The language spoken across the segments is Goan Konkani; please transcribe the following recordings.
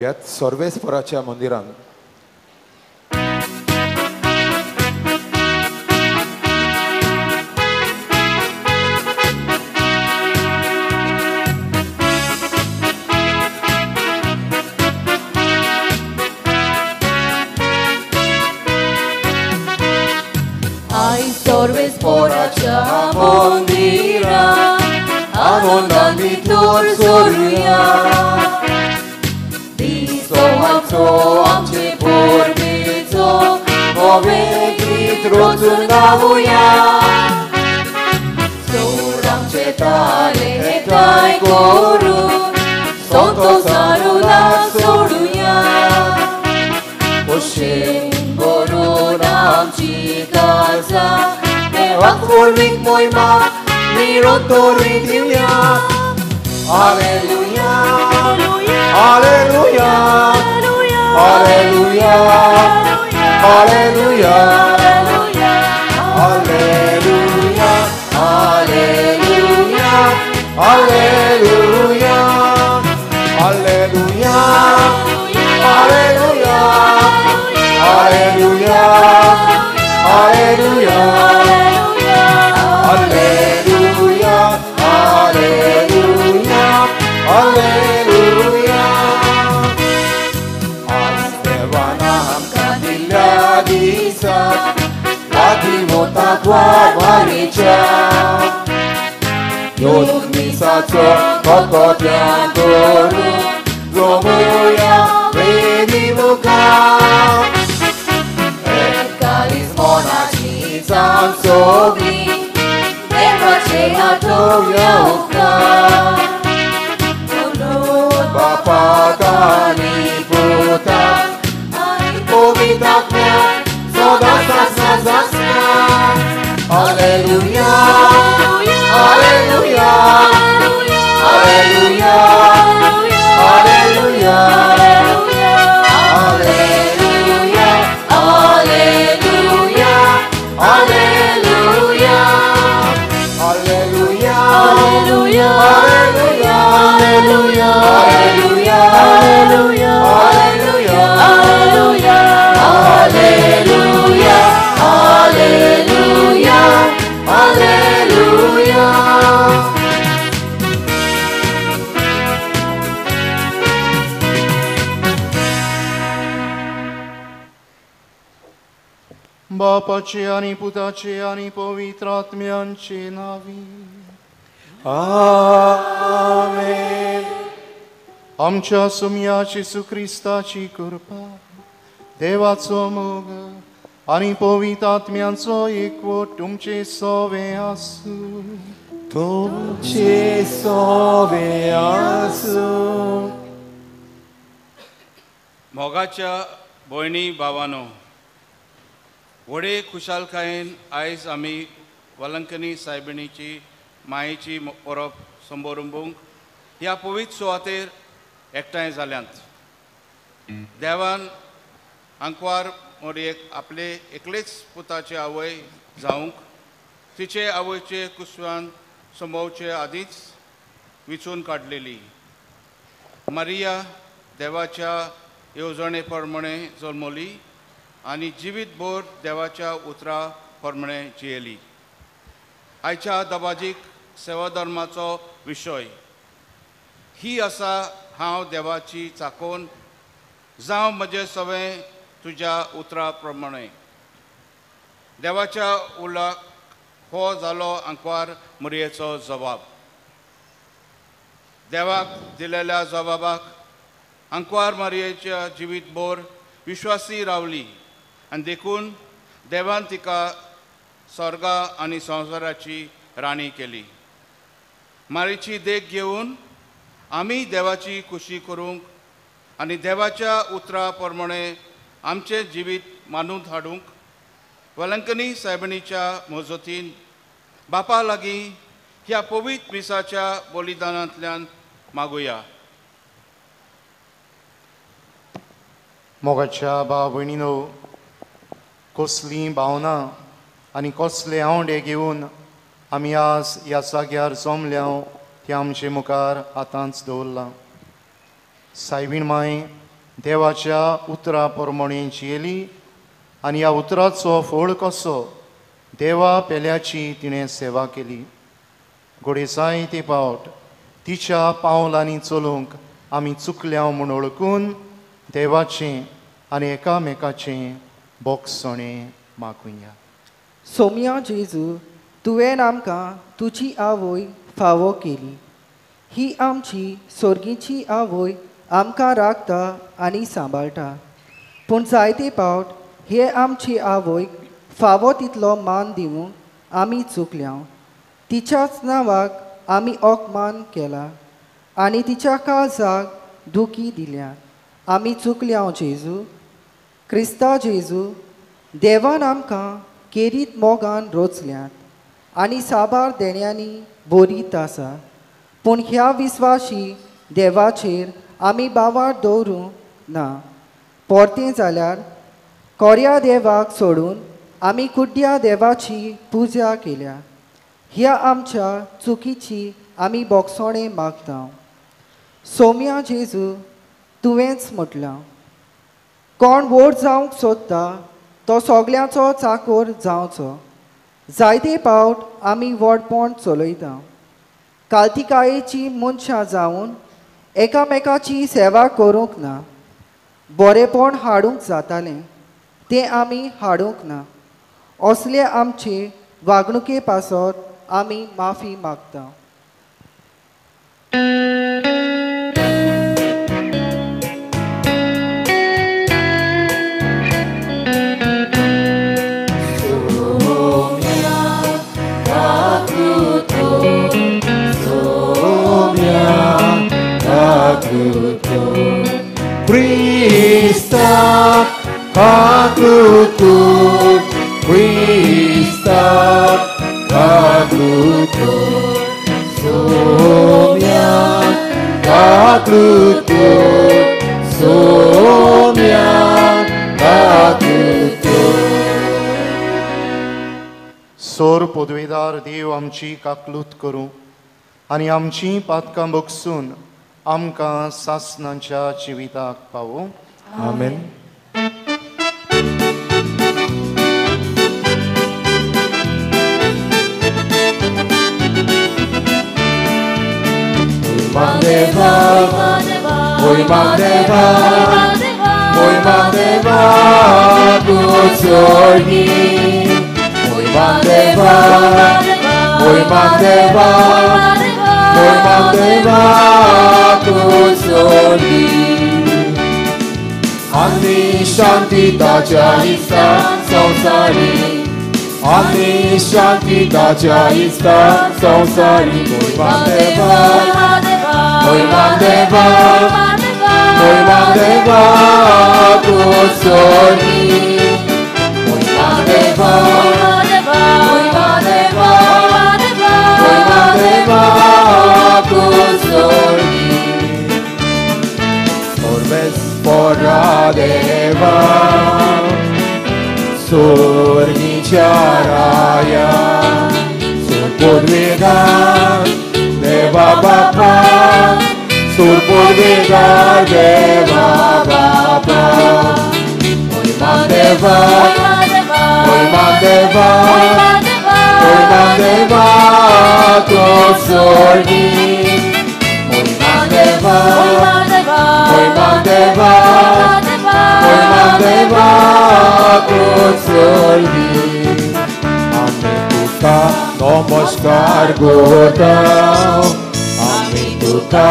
ह्याच सर्वेस्पराच्या मंदिरान सर्वेस्पराच्या मंदिरान आनंदान भितर सरुया. दिसो आमचो आमचे परबेचो नवें गीत रचून गावया. चोर आमचे ताले एकठांय करून संतोशान उल्हास सोडुया. खोशयेन भरून आमची काळजां देवाक व्हडवीक मोहिमा निरंतर दिवया. Hallelujah, hallelujah, hallelujah, hallelujah, hallelujah, hallelujah, hallelujah, hallelujah, hallelujah, hallelujah, hallelujah, hallelujah, hallelujah, hallelujah. आज देवान आमकां दिल्ल्या दिसा लागीं वता ग्वारीच्या योग मिसाचो फकत करून जमोया वेदी मुखार. एकालीस मनाची जावन सगळीं देवाचे आठोवया उपकार. बापाक आनी पुताक आनी पवित्र आत्म्याक सदां सदां जासना. Hallelujah, hallelujah, hallelujah, hallelujah, hallelujah, hallelujah, hallelujah, hallelujah, hallelujah, hallelujah, hallelujah, hallelujah, hallelujah, hallelujah, hallelujah, hallelujah, hallelujah, hallelujah. बापाचे आनी पुताचे आनी पवित्र आत्म्यांचे नांवी आमेन. आमच्या सुमया जेजू क्रिस्ताची कृपा, देवाचो मोग आनी पवित्र आत्म्यांचो एकवट तुमचे सवे आसूं. तुमचे सवे आसूं. मोगाच्या भयणी भावानो, व्हडे खुशालकायेन आयज आमी वलंकनी सायबिणीची मायेची परब संबोरंबूंक ह्या पवित्र सुवातेर एकठांय जाल्यांत. देवान आंकवार मोरयेक आपले एकलेच पुताचे आवय जावंक तिचे आवयचे कुसवान संभोवचे आदींच विचून काडलेली. मारिया देवाच्या येवजणे प्रमाणे जल्मली आनी जिवीतभर देवाच्या उतरा प्रमाणे जियेली. आयच्या दबाजीक सेवाधर्माचो विशय ही आसा, हांव देवाची चाकोन जावं म्हजें सवें तुज्या उतरा प्रमाणे. देवाच्या उलाक हो जालो आंकवार मुरयेचो जबाब. देवाक दिलेल्या जबाबाक आंकवार मारयेच्या जिवीतभर विश्वासी रावली आनी देखून देवान तिका स्वर्गा आनी संवसाराची राणी केली. मारीची देख घेवन आमी देवाची खुशी करूंक आनी देवाच्या उतरा प्रमाणे आमचें जिवीत मानून हाडूंक वलंकनी सायबिणीच्या मजतीन बापा लागीं ह्या पवित्र मिसाच्या बलिदानांतल्यान मागुया. मोगाच्या भाव भयणीनो, कसलीं भावनां आनी कसले आंवडे घेवन आमी आज ह्या जाग्यार जमल्या ते आमचे मुखार आतांच दवरलां. सायबीण माय देवाच्या उतरा प्रमाणें जियेली आनी ह्या उतराचो फळ कसो देवा पेल्याची तिणें सेवा केली. घोडये जायते पावट तिच्या पावलांनी चलूंक आमी चुकल्या म्हूण वळखून देवाचें आनी एकामेकाचें बोगसणें मागुया. सोम्या जेजू, तुवें आमकां तुजी आवय फावो केली. ही आमची सोर्गीची आवय आमकां राखता आनी सांबाळटा. पूण जायते पावट हे आमची आवयक फावो तितलो मान दिवंक आमी चुकल्या. तिच्याच नांवाक आमी अपमान केला आनी तिच्या काळजाक दुखी दिल्या. आमी चुकल्या जेजू. क्रिस्ता जेजू, देवान आमकां केरीत मोगान रोचल्यात आनी साबार देण्यांनी बोरीत आसा. पूण ह्या विस्वाशी देवाचेर आमी बावार दवरूंक ना. परतें जाल्यार कोऱ्या देवाक सोडून आमी कुड्ड्या देवाची पुजा केल्या. ह्या आमच्या चुकीची आमी बोगसणें मागता. सोम्या जेजू, तुवेंच म्हटलां, कोण व्हड जावंक सोदता तो सगल्यांचो चाकोर जावचो. जायते पावट आमी व्हडपण चलयता. कालतिकायेची मनशां जावन एकामेकाची सेवा करूंक ना. बरेपण हाडूंक जातालें तें आमी हाडूंक ना. असले आमचे वागणुके पासत आमी माफी मागता. Krista kaklutu, Krista kaklutu, Somya kaklutu, Somya kaklutu. सोर पदवेदार देव आमची काकलूत करूं आनी आमची पातकां बगसून आमकां सासणाच्या जिविताक पावो. आमेन. Oy Mandeva, Oy Mandeva, Kusorgi. Oy Mandeva, Oy Mandeva, Oy Mandeva, Kusorgi. Ani Shanti Daja Ista Samsari, Ani Shanti Daja Ista Samsari. Oy Mandeva, Oy Mandeva, Oy Mandeva, Kusorgi. Oy Mandeva, Oy Mandeva, Oy Mandeva, Kusorgi. Orbes porra deva, Sorgi charaya, Surpurveda, Deva Bapa, Surpurveda, Deva Bapa. Oy Mandeva, Oy Mandeva, Oy Mandeva, Kusorgi. Oy Mandeva, Oy Mandeva, Oy Mandeva, Kusorgi. Ami tuka namaskar gota, Ami tuka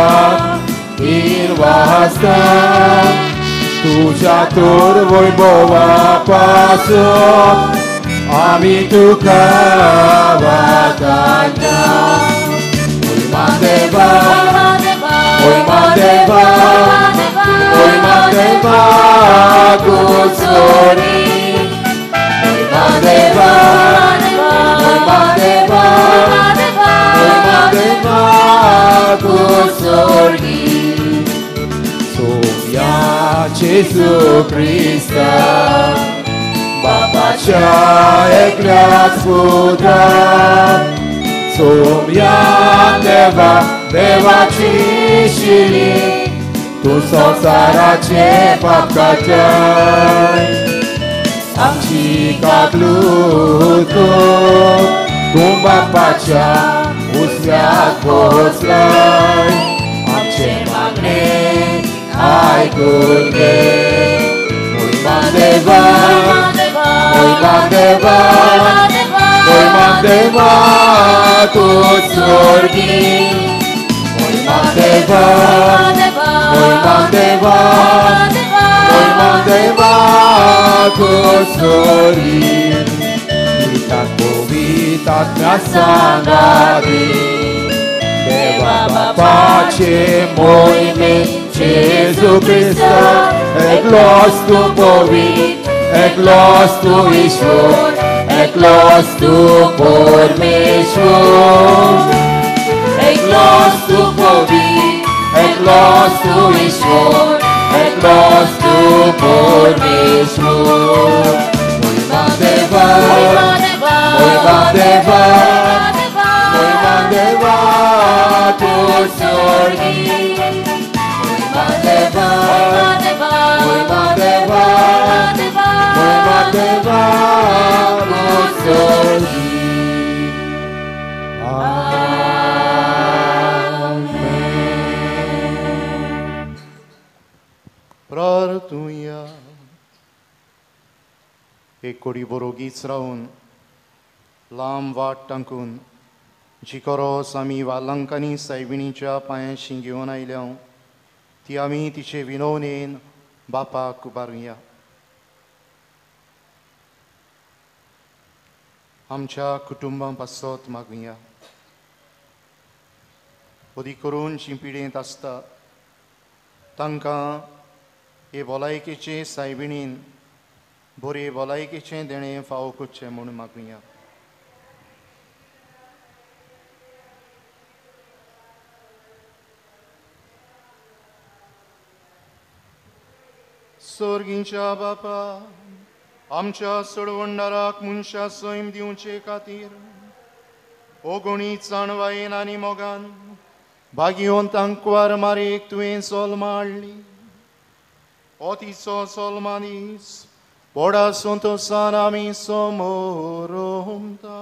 irvasta, Tuja tur vaibhava pasot, Ami tuka vakanta. Oy Mandeva, Oy Mandeva, Oy Mandeva, Kusorgi. Oy Mandeva, Oy Mandeva, Oy Mandeva, Kusorgi. Somya Jesu Krista, Bapacha eklas putra, Somya Deva, Deva Chishili, तूं संवसाराचे पाप काडटाय, आमची काकलूत कर. तूं बापाच्या उजव्याक बसलाय, आमचें मागणें आयकून घे. मोहिमा देवा, मोहिमा देवा, मोहिमा देवा तूं स्वर्गी. मोहिमा देवा, मोहिमा देवा, मोहिमा देवा तूं स्वर्गी. पवित्र सांगाती देवा बापाचे मोहिमे जेजू क्रिस्त, एकलोच तूं पवित्र, एकलोच तूं ईश्वर, एकलोच तूं परमेश्वर. एकलोच तूं पवित्र, एकलोच तूं ईश्वर, एकलोच तूं परमेश्वर. मोहिमा देवा, मोहिमा देवा, मोहिमा देवा तूं स्वर्गी. मोहिमा देवा, मोहिमा देवा, मोहिमा देवा तूं स्वर्गी. आमेन. प्रार्थुया. एक कोडी बरोगीच रावन लांब वाट टांकून जी करोस आमी वालंकांनी सायबिणीच्या पांयांशी घेवन आयल्या ती आमी तिचे विनवणेन बापाक उबारुया. आमच्या कुटुंबां पासत मागुया. अदीक करून जी पिडेंत आसता तांकां हे भलायकेचे सायबिणीन बरे भलायकेचें देणें फावो करचें म्हूण मागुया. सोर्गींच्या बापा, आमच्या सोडवणदाराक मनशा सैम दिवचे खातीर ओगुणी जाणवायेन आनी मोगान भागयोन तांकवार मारेक तुवें सोल्मा हाडली. हो तिचो सोल्मा दीस व्हडा संतोसान आमी समोर हुमता.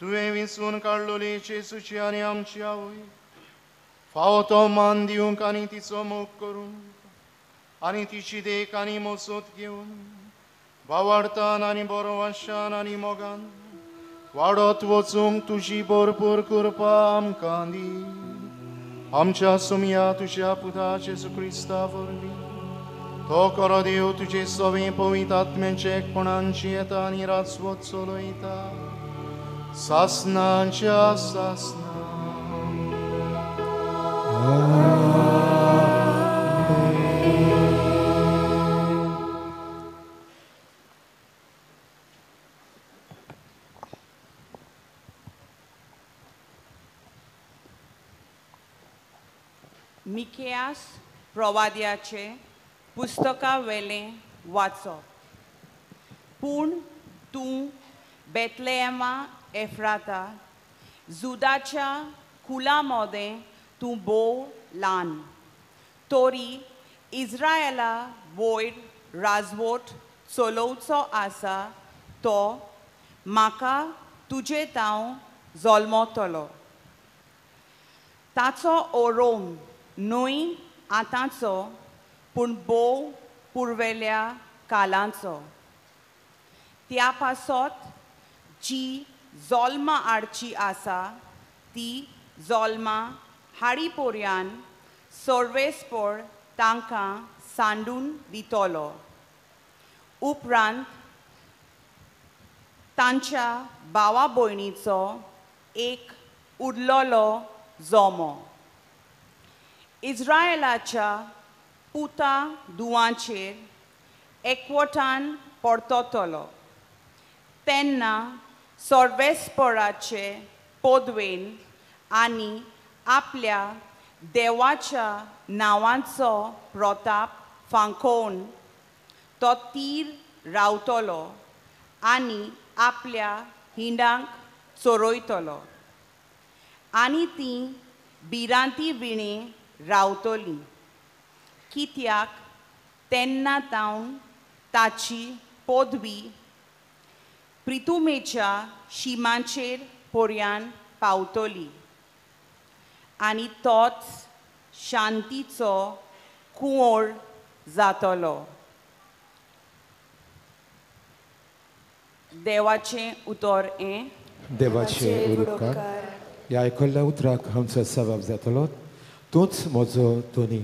तुवें विंचून काडलोली जेजूची आनी आमची आवय फावो तो मान दिवंक आनी तिचो मोग करूंक आनी तिची देख आनी मोसोत घेवन भावार्थान आनी बरो वाशान आनी मोगान वाडत वचूंक तुजी भरपूर कृपा आमकां दी. आमच्या सुमया तुज्या पुता जेजू क्रिस्ता वरवीं तो करो देव तुजे सवे पवित्र आत्म्यांचे एकपणांची येता आनी राजवत चलयता सासनाच्या सासना. मिकेयास प्रवाद्याचे पुस्तका वेलें वाचप. पूण तूं बेतलेहमा एफ्राता, जुदाच्या कुला मोदें तूं भोव ल्हान, तरी इस्रायला वयर राजवट चलोवचो आसा तो म्हाका तुजे तांव जल्मतलो. ताचो ओरोम न्हय आतांचो, पूण भोव पुर्वेल्या कालांचो. त्या पासत जी जल्मा हाडची आसा ती जल्मा हाडी पोरयान सर्वेस्पर तांकां सांडून दितलो. उपरांत तांच्या भावा भयणीचो एक उरलोलो जोमो. इस्रायलाच्या पुता दुवांचेर एकवटान परततलो तेन्ना सर्वेस्पराचे पदवेन आनी आपल्या देवाच्या नांवाचो प्रताप फांकोवन तो तीर रावतलो आनी आपल्या हिंडांक चोरयतलो आनी ती भिरांती विणे रावतली, कित्याक तेन्ना तावन ताची पदवी प्रितुमेच्या शिमाचेर पर्यान पावतली आनी तोच शांतीचो कुंवर जातलो. देवाचें उतर हें. देवाचे उपकार. ह्या आयकल्ल्या उतराक आमचो सबाब जातलो. तूंच म्हजो धनी.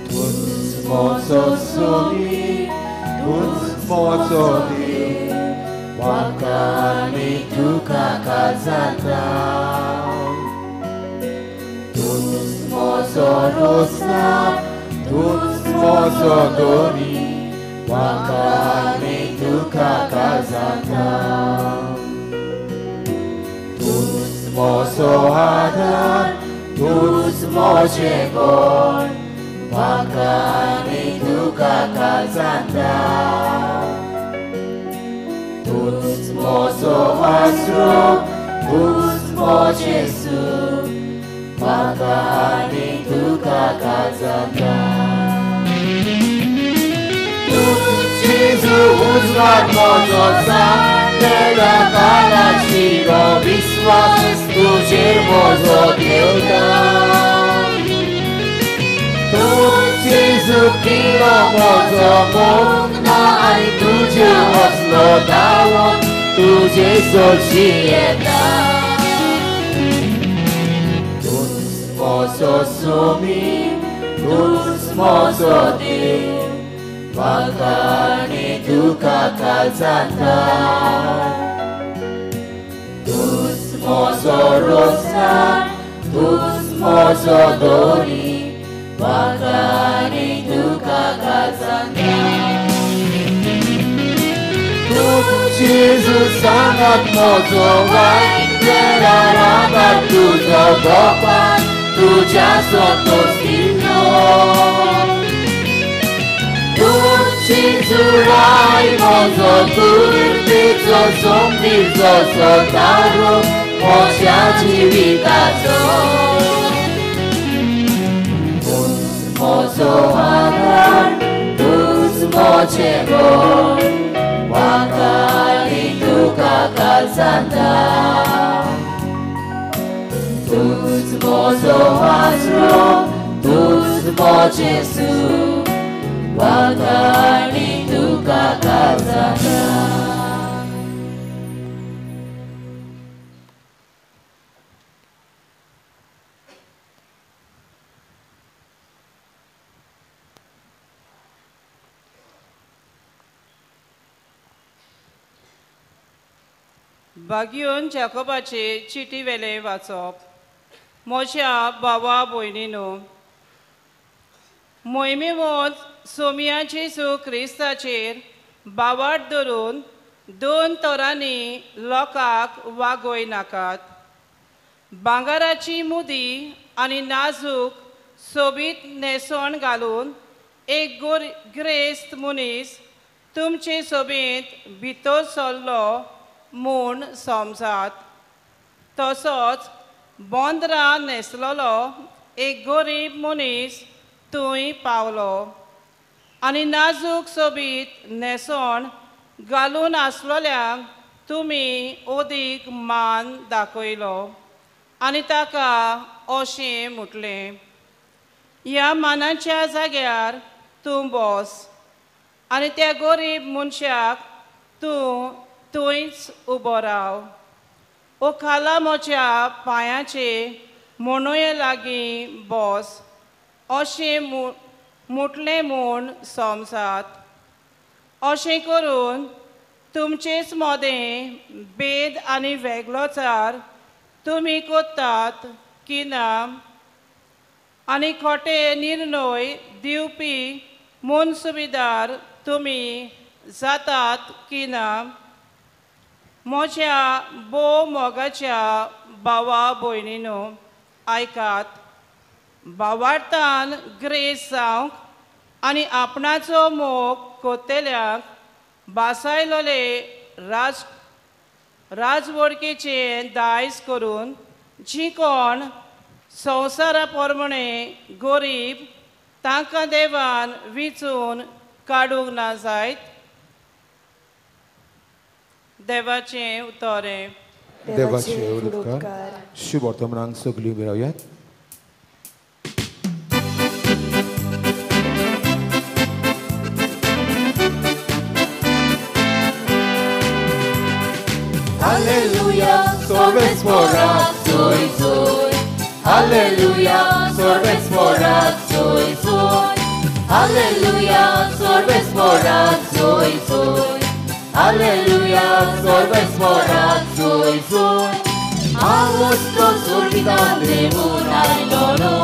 तूंच म्हजो सोमी, तूंच म्हजो देव, म्हाका आनी तुका काजाता. तूंच म्हजो रोसा, तूंच म्हजो धनी, म्हाका आनी तुका काजाता. तूंच म्हजो आदार, तूंच म्हजें बळ, म्हाका आनी तुका काजाता. तूंच म्हजो आसरो, तूंच म्हजें सूख, म्हाका आनी तुका काजाता. तूंच जेजू उजवाड म्हजो सांगलेल्या काळाशिरो विस्वास तुजेर म्हजो देवता. तूंच जेजू किल्लो म्हजो मोग ना आनी तुज्या असलो दावो तुजे सोशी येता. तूंच म्हजो सोमी, तूंच म्हजो देव, म्हाका आनी तुका काजाता. तूंच म्हजो रोसा, तूंच म्हजो धनी, म्हाका आनी तुका काजाता. तूंच जेजू सांगात म्हजो वायट वेळार आदार तुजो गोपान तुज्या संतोश दिल्लो. तूंच जेजू राय म्हजो तुर्तेचो सोंपीचो सतारो म्हज्या जिविताचो. तूंच म्हजो आदार, तूंच म्हजें बळ, म्हाका आनी तुका काजाता. तूंच म्हजो आसरो, तूंच म्हजें सूख, म्हाका आनी तुका काजाता. बागयोन जाकोबाचे चिटी वेले वाचप. म्हज्या भावा भयणीनो, मोहिमेवंत सोमिया जेजू क्रिस्ताचेर बावाट धरून दोन तरांनी लोकांक वागय नाकात. भांगराची मुदी आनी नाजूक सोबीत न्हेसण घालून एक ग्रेस्त मनीस तुमचे सोबेंत भितर सरलो म्हूण समजात. तसोच बोंदरा न्हेसलेलो एक गरीब मनीस थंय पावलो आनी नाजूक सोबीत न्हेसण घालून आसलेल्यांक तुमी अदीक मान दाखयलो आनी ताका अशें म्हटलें, ह्या मानाच्या जाग्यार तूं बस आनी त्या गरीब मनशाक तूं थंयच उबो राव. ओ खाला म्हज्या पांयाचे म्हणये लागीं बस अशें म्हटलें म्हूण समजात. अशें करून तुमचेच मदें भेद आनी वेगळोचार तुमी करतात की ना आनी खोटे निर्णय दिवपी मनसुबीदार तुमी जातात की ना. म्हज्या भोव मोगाच्या भावा भयणीनो, आयकात. भावार्थान ग्रेस जावंक आनी आपणाचो मोग कोतेल्यांक बासायलोले राजवडकेचें दायज करून जी कोण संवसारा प्रमाणे गरीब तांकां देवान विचून काडूंक ना जायत. देवाचें उतर. देवाचे उपकार. शुभ वर्तमानांक सगळीं उबी रावयात. Alleluia, sorvespora, zoy zoy. Alleluia, sorvespora, zoy zoy. Alleluia, sorvespora, zoy zoy. Alleluia, sorvespora, zoy zoy. Agosto surgitan de un ailolo,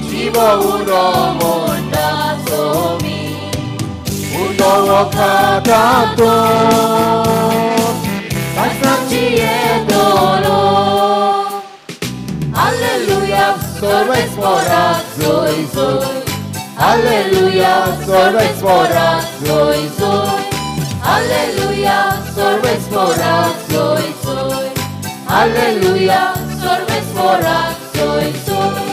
chivo uno monta somi, uno catato. Alleluia, sorvespora, zoy zoy. Alleluia, sorvespora, zoy zoy. Alleluia, sorvespora, zoy zoy. Alleluia, sorvespora, zoy zoy.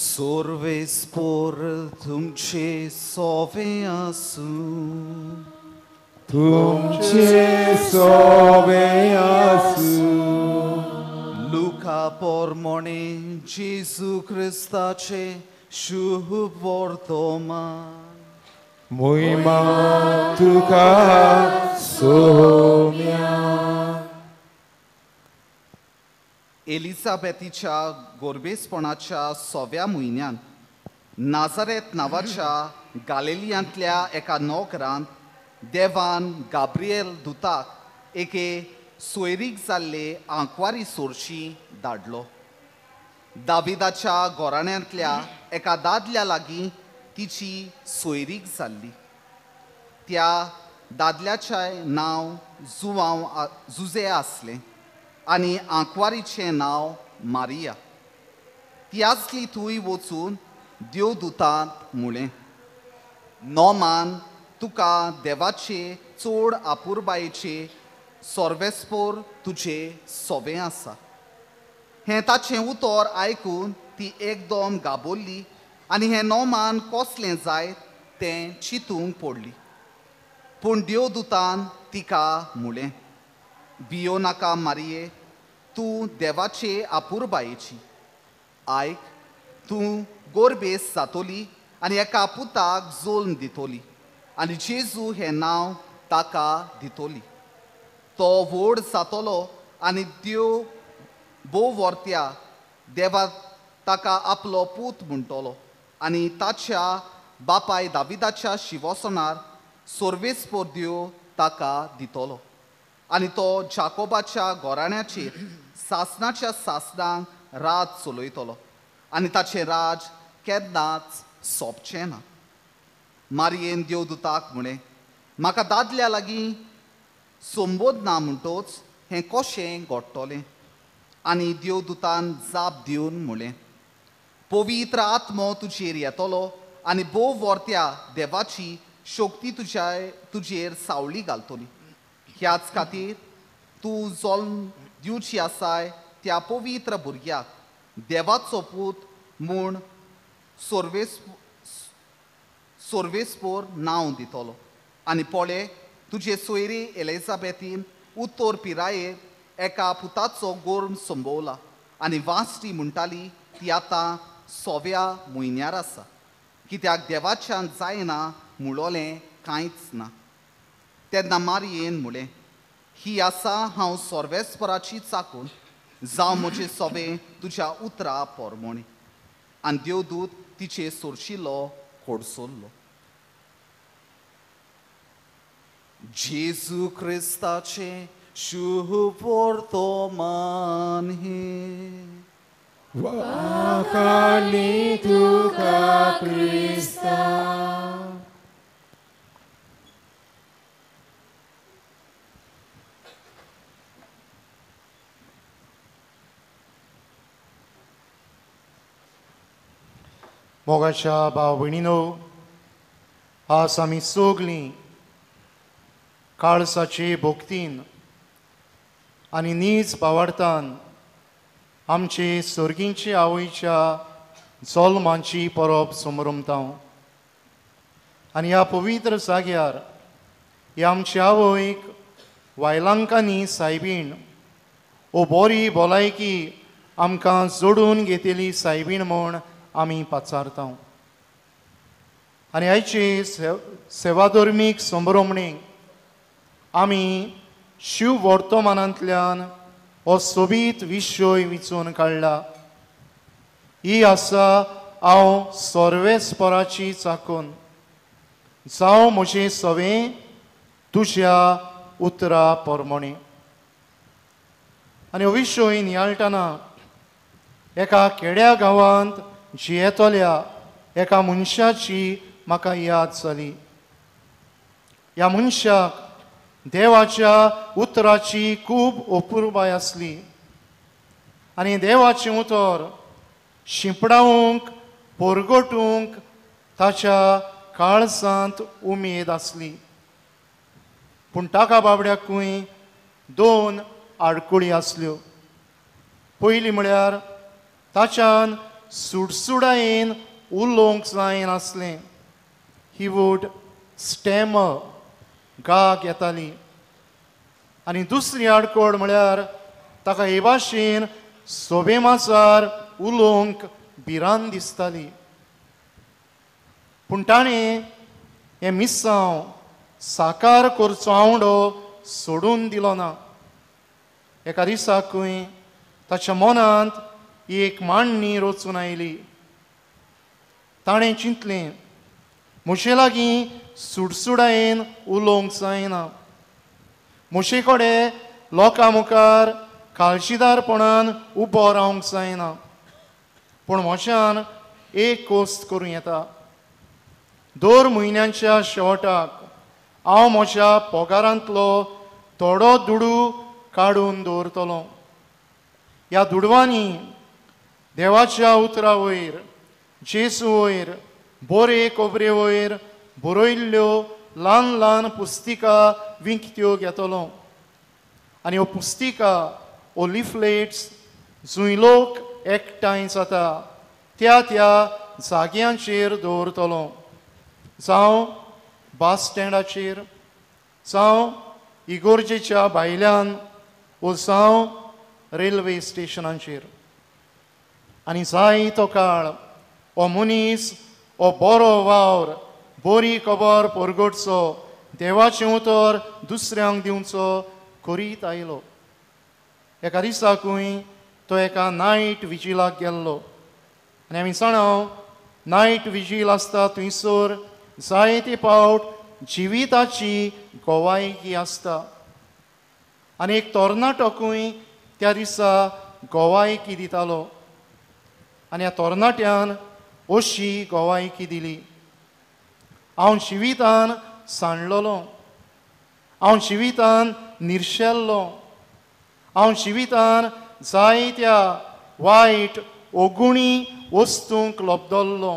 Sorvespor तुमचे सोवे आसूं. तुमचे सोवे आसूं. लुका पोरमोणे जेजू क्रिस्ताचे शुभ वर्तमान. मोहिमा तुका सोम्या. एलिझाबेथीच्या गोरबेसपणाच्या 6व्या म्हयन्यान नाझारेत नांवाच्या गालिलियांतल्या एका नोकरांत देवान गाब्रिएल दुताक एके सोयरीक जाल्ले आंकवारी सोरशी धाडलो. दाविदाच्या घराण्यांतल्या एका दादल्या लागीं तिची सोयरीक जाल्ली. त्या दादल्याचें नांव जुवांव जुजे आसलें आनी आंकवारीचें नांव मारिया. ती आसली थंय वचून देवदुतांत म्हळें, नोमान तुका देवाचे चड आपुरबायेचे सोर्वेस्पोर तुजे सोवें आसा. हें ताचें उतर आयकून ती एकदम गाबोल्ली आनी हें नोमान कसलें जायत तें चिंतूंक पडली. पूण देवदुतान तिका म्हळें, भियो नाका मारिये, तूं देवाचे आपुरबायेची. आयक, तूं गोरबेस जातोली आनी एका पुताक जोल्म दितोली आनी जेजू हें नांव ताका दितोली. तो व्हड जातलो आनी देव भोव वर्त्या देवा ताका आपलो पूत म्हणटलो आनी ताच्या बापाय दाविदाच्या शिवसनार सोर्वेस्पोर देव ताका दितलो आनी तो जाकोबाच्या घराण्याचेर सासनाच्या सासनांक राज चलयतलो आनी ताचें राज केन्नाच सोंपचें ना. मारियेन देवदुताक म्हळें, म्हाका दादल्या लागीं संबोध ना म्हणटोच हें कशें घडटलें? आनी देवदुतान जाप दिवन म्हळें, पवित्र आत्मो तुजेर येतलो आनी भोव वर्त्या देवाची शक्ती तुजेर सावळी घालतली. ह्याच खातीर तूं जल्म दिवची आसाय त्या पवित्र भुरग्याक देवाचो पूत म्हूण सोर्वेस्पोर नांव दितलो. आनी पळय, तुजे सोयरी एलिझाबेथीन उत्तर पिरायेर एका पुताचो गोर्म संभवला आनी वासटी म्हणटाली ती आतां 6व्या म्हयन्यार आसा, कित्याक देवाच्यान जायना म्हणलोलें कांयच ना. तेन्ना मारियेन म्हळें, ही आसा हांव सोर्वेस्पराची चाकून, जावं म्हजें सोवें तुज्या उतरा पोरमोणे. आनी देवदूत तिचे सोरशिलो कोडसोल्लो. जेजू क्रिस्ताचें शुभ वर्तमान हें. वाखाणी तुका क्रिस्ता. मोगाच्या भाव भयणीनो, आज आमी सगलीं काळसाचे भक्तीन आनी नीज भावार्थान आमचे सर्गींचे आवयच्या जल्मांची परब समरमता. आनी ह्या पवित्र जाग्यार ह्या आमच्या आवयक वायलांकांनी सायबीण ओ बरी भलायकी आमकां जोडून घेतली सायबीण म्हूण आमी पाचारता. आनी आयचे सेवाधर्मीक संभ्रमणेक आमी शिव वर्तमानांतल्यान हो सोबीत विशय विचून काडला. ही आसा हांव सर्वेस्पराची चाकून, जावं म्हजें सवें तुज्या उतरा परमणे. आनी हो विशय नियाळटना एका खेड्या गांवांत जियेतल्या एका मनशाची म्हाका याद जाली. ह्या मनशाक देवाच्या उतराची खूब अपुरबाय आसली आनी देवाचें उतर शिंपडावंक परगटूंक ताच्या काळजांत उमेद आसली. पूण ताका बाबड्याकूय दोन आडकुळी आसल्यो. पयली म्हळ्यार ताच्यान सुडसुडायेन उलोवंक जायनासलें. ही वूड स्टॅमर, गाग येताली. आनी दुसरी आडकोड म्हळ्यार ताका हे भाशेन सोबेमाचार उलोवंक भिरांत दिसताली. पूण ताणें हें मिसांव साकार करचो आवडो सोडून दिलो ना. एका दिसाकूय ताच्या मनांत एक मांडणी रचून आयली. ताणें चिंतलें, म्हजे लागीं सुडसुडायेन उलोवंक जायना, म्हजे कडेन लोकां मुखार काळजीदारपणान उबो रावंक जायना, पूण म्हज्यान एक कोस्त करूं येता. दर म्हयन्याच्या शेवटाक हांव म्हज्या पगारांतलो थोडो दुडू काडून दवरतलो. ह्या दुडवांनी देवाच्या उतरा वयर, जेजू वयर, बरे खबरे वयर बरयल्ल्यो ल्हान ल्हान पुस्तिका विकत्यो घेतलो. आनी ह्यो पुस्तिका ओ लिफलेट्स जंय लोक एकठांय जाता त्या त्या जाग्यांचेर दवरतलो, जावं बस स्टँडाचेर, जावं इगोर्जेच्या भायल्यान, ओ जावं रेल्वे स्टेशनाचेर. आनी जाय तो काळ हो मनीस हो बरो वावर, बरी खबर परगटचो, देवाचें उतर दुसऱ्यांक दिवचो करीत आयलो. एका दिसाकूय तो एका नायट विजिलाक गेल्लो. आनी आमी जाणा नायट विजील आसता थंयसर जायते पावट जिविताची गोवायकी आसता. आनी एक तरणाटोकूय त्या दिसा गोवायकी दितालो. आनी ह्या तरणाट्यान अशी गोवायकी दिली, हांव जिवितान सांडलेलो, हांव जिवितान निर्शेल्लो, हांव जिवितान जायत्या वायट ओगुणी वस्तूंक लबदल्लो.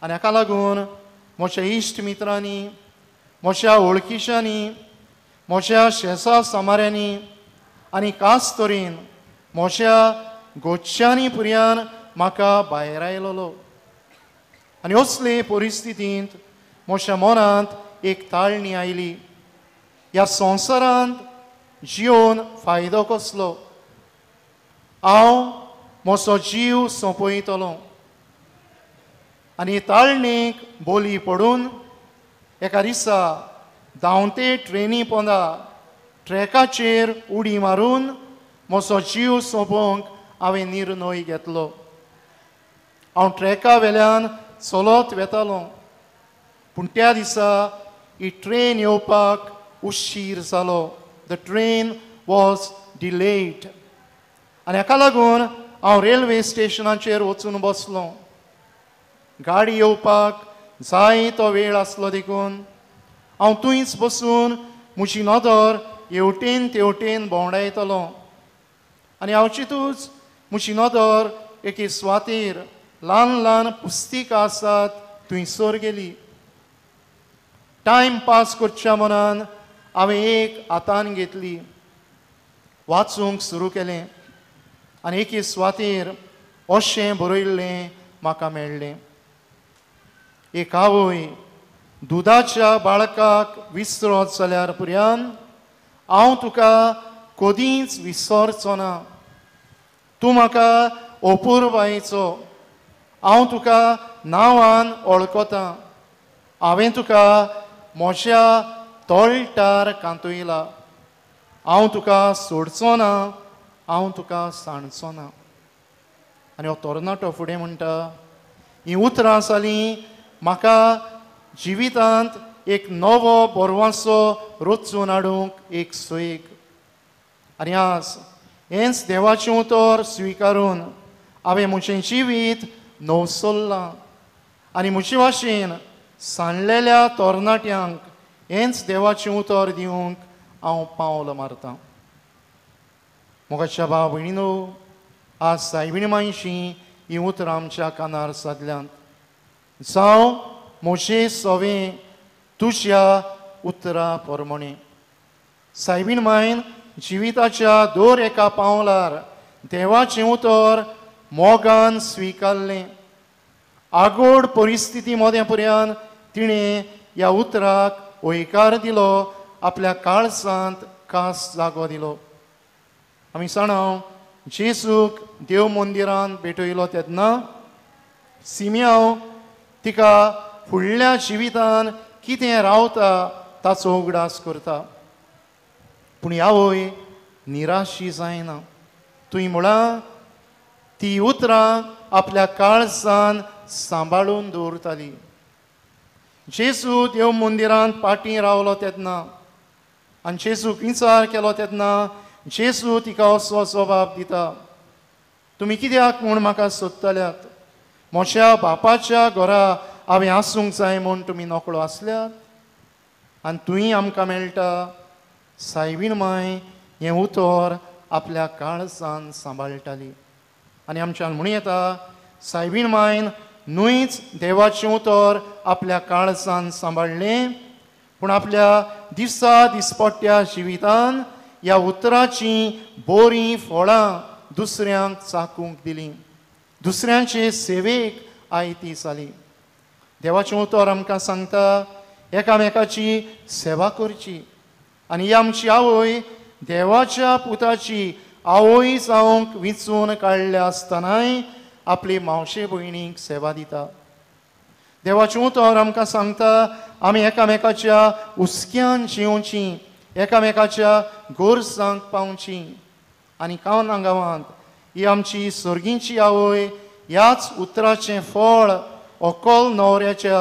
आनी हाका लागून म्हज्या इश्ट मित्रांनी, म्हज्या वळखीच्यांनी, म्हज्या शेजा सामाऱ्यांनी आनी खास तरेन म्हज्या गोच्यांनी पुर्यान म्हाका भायर आयलोलो. आनी असले परिस्थितींत म्हज्या मनांत एक ताळणी आयली, ह्या संवसारांत जिवन फायदो कसलो? हांव म्हजो जीव सोंपयतलो. आनी ताळणेक बोली पडून एका दिसा धांवते ट्रेनी पोंदा ट्रॅकाचेर उडी मारून म्हजो जीव सोंपोवंक हांवें निर्णय घेतलो. हांव ट्रॅका वेल्यान चलत वेतालो, पूण त्या दिसा ही ट्रेन येवपाक उशीर जालो. The train was delayed. आनी हाका लागून हांव रेल्वे स्टेशनाचेर वचून बसलो. गाडी येवपाक जाय तो वेळ आसलो देखून हांव थंयच बसून म्हजी नदर हेवटेन तेवटेन भोंवडायतलो. आनी हांव चितूच म्हजी नदर एके सुवातेर ल्हान ल्हान पुस्तिकां आसात थंयसर गेली. टायम पास करच्या मनान हांवें एक हातान घेतली, वाचूंक सुरू केलें आनी एके सुवातेर अशें बरयल्लें म्हाका मेळ्ळें. एक आवय दुदाच्या बाळकाक विसरत जाल्यार पुर्यान हांव तुका कदींच विसरचो ना, तूं म्हाका अपुरबायेचो, हांव तुका नांवान वळखता, हांवें तुका म्हज्या तळटार कांतयला, हांव तुका सोडचो ना, हांव तुका सांडचो ना. आनी हो तरणाटो फुडें म्हणटा, हीं उतरां जालीं म्हाका जिवितांत एक नवो बरवासो रचून हाडूंक एक सोयीक. आनी आज हेंच देवाचें उतर स्विकारून हांवें म्हजें जिवीत नवसरलां आनी म्हजे भाशेन सांडलेल्या तरणाट्यांक हेंच देवाचें उतर दिवंक हांव पावल मारतां. मोगाच्या भाव भयणीनो, आज सायबीण मायशी हीं उतरां आमच्या कानार सादल्यांत. जावं म्हजें सवें तुज्या उतरा प्रमाणें. सायबीण मायन जिविताच्या दर एका पावलार देवाचें उतर मोगान स्विकारलें. आगोड परिस्थिती मदें पर्यंत तिणें ह्या उतराक हयकार दिलो, आपल्या काळजांत खास जागो दिलो. आमी जाणा जेजूक देव मंदिरांत भेटयलो तेन्ना सिमियांव तिका फुडल्या जिवितान कितें रावता ताचो उगडास करता. पूण आवय निराशी जायना. तुवें म्हळां ती उतरां आपल्या काळजान सांबाळून दवरताली. जेजू देव मंदिरांत पाटी रावलो तेन्ना आनी जेजूक विचार केलो तेन्ना जेजू तिका असो जबाब दिता, तुमी कित्याक म्हूण म्हाका सोदतल्यात? म्हज्या बापाच्या घरा हांवें आसूंक जाय म्हूण तुमी नकळो आसल्यात आनी तुंय आमकां मेळटा. सायबीण माय हें उतर आपल्या काळजान सांबाळटाली. आनी आमच्यान म्हणूं येता, सायबीण मायन न्हूच देवाचें उतर आपल्या काळजान सांबाळ्ळें, पूण आपल्या दिसा दिसपट्ट्या जिवितान ह्या उतराचीं बरीं फळां दुसऱ्यांक चाकूंक दिलीं, दुसऱ्यांचे सेवेक आयती जाली. देवाचें उतर आमकां सांगता एकामेकाची सेवा करची. आनी ही आमची आवय देवाच्या पुताची आवय जावंक विंचून काडल्या आसतनाय आपली मावशे भयणीक सेवा दिता. देवाचें उतर आमकां सांगता आमी एकामेकाच्या हुस्क्यान जिवची, एकामेकाच्या गरजांक पावची. आनी कावना गांवांत ही आमची सर्गींची आवय ह्याच उतराचें फळ अकल न्हवऱ्याच्या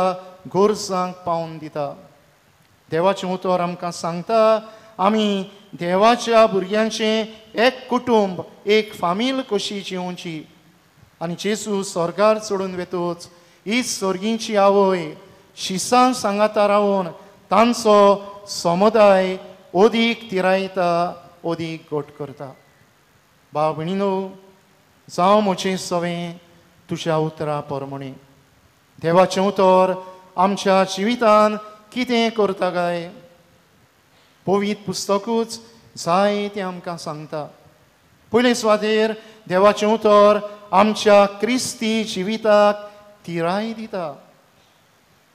गरजांक पावून दिता. देवाचें उतर आमकां सांगता आमी देवाच्या भुरग्यांचें एक कुटुंब, एक फामील कशी जिवची. आनी जेजू स्वर्गार चडून वेतूच ही सर्गींची आवय शिसां सांगाता रावन तांचो समुदाय अदीक तिरायता, अदीक गोट करता. भाव भयणीनो, जावं म्हजें सवें तुज्या उतरा प्रमाणें. देवाचें उतर आमच्या जिवितान कितें करता काय? पवित्र पुस्तकूच जायतें आमकां सांगता. पयले सुवातेर देवाचें उतर आमच्या क्रिस्ती जिविताक तिराय दिता.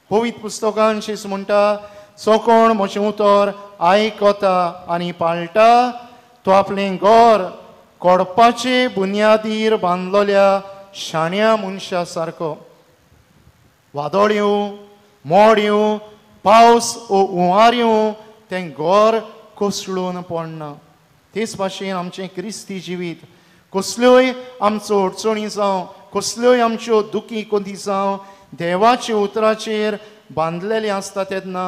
पवित्र पुस्तकान जेजू म्हणटा, जो कोण म्हजें उतर आयकता आनी पाळटा तो आपलें घर कोडपाचे बुन्यादीर बांदलेल्या शाण्या मनशा सारको. वादळ येवं, मोड येवं, पावस ओ हुंवार येवं, तें घर कोसळून पडना. तेच भाशेन आमचें क्रिस्ती जिवीत कसल्योय आमचो अडचणी जावं, कसल्योय आमच्यो दुखी कोंती जावं, देवाच्या उतराचेर बांदलेलें आसता तेन्ना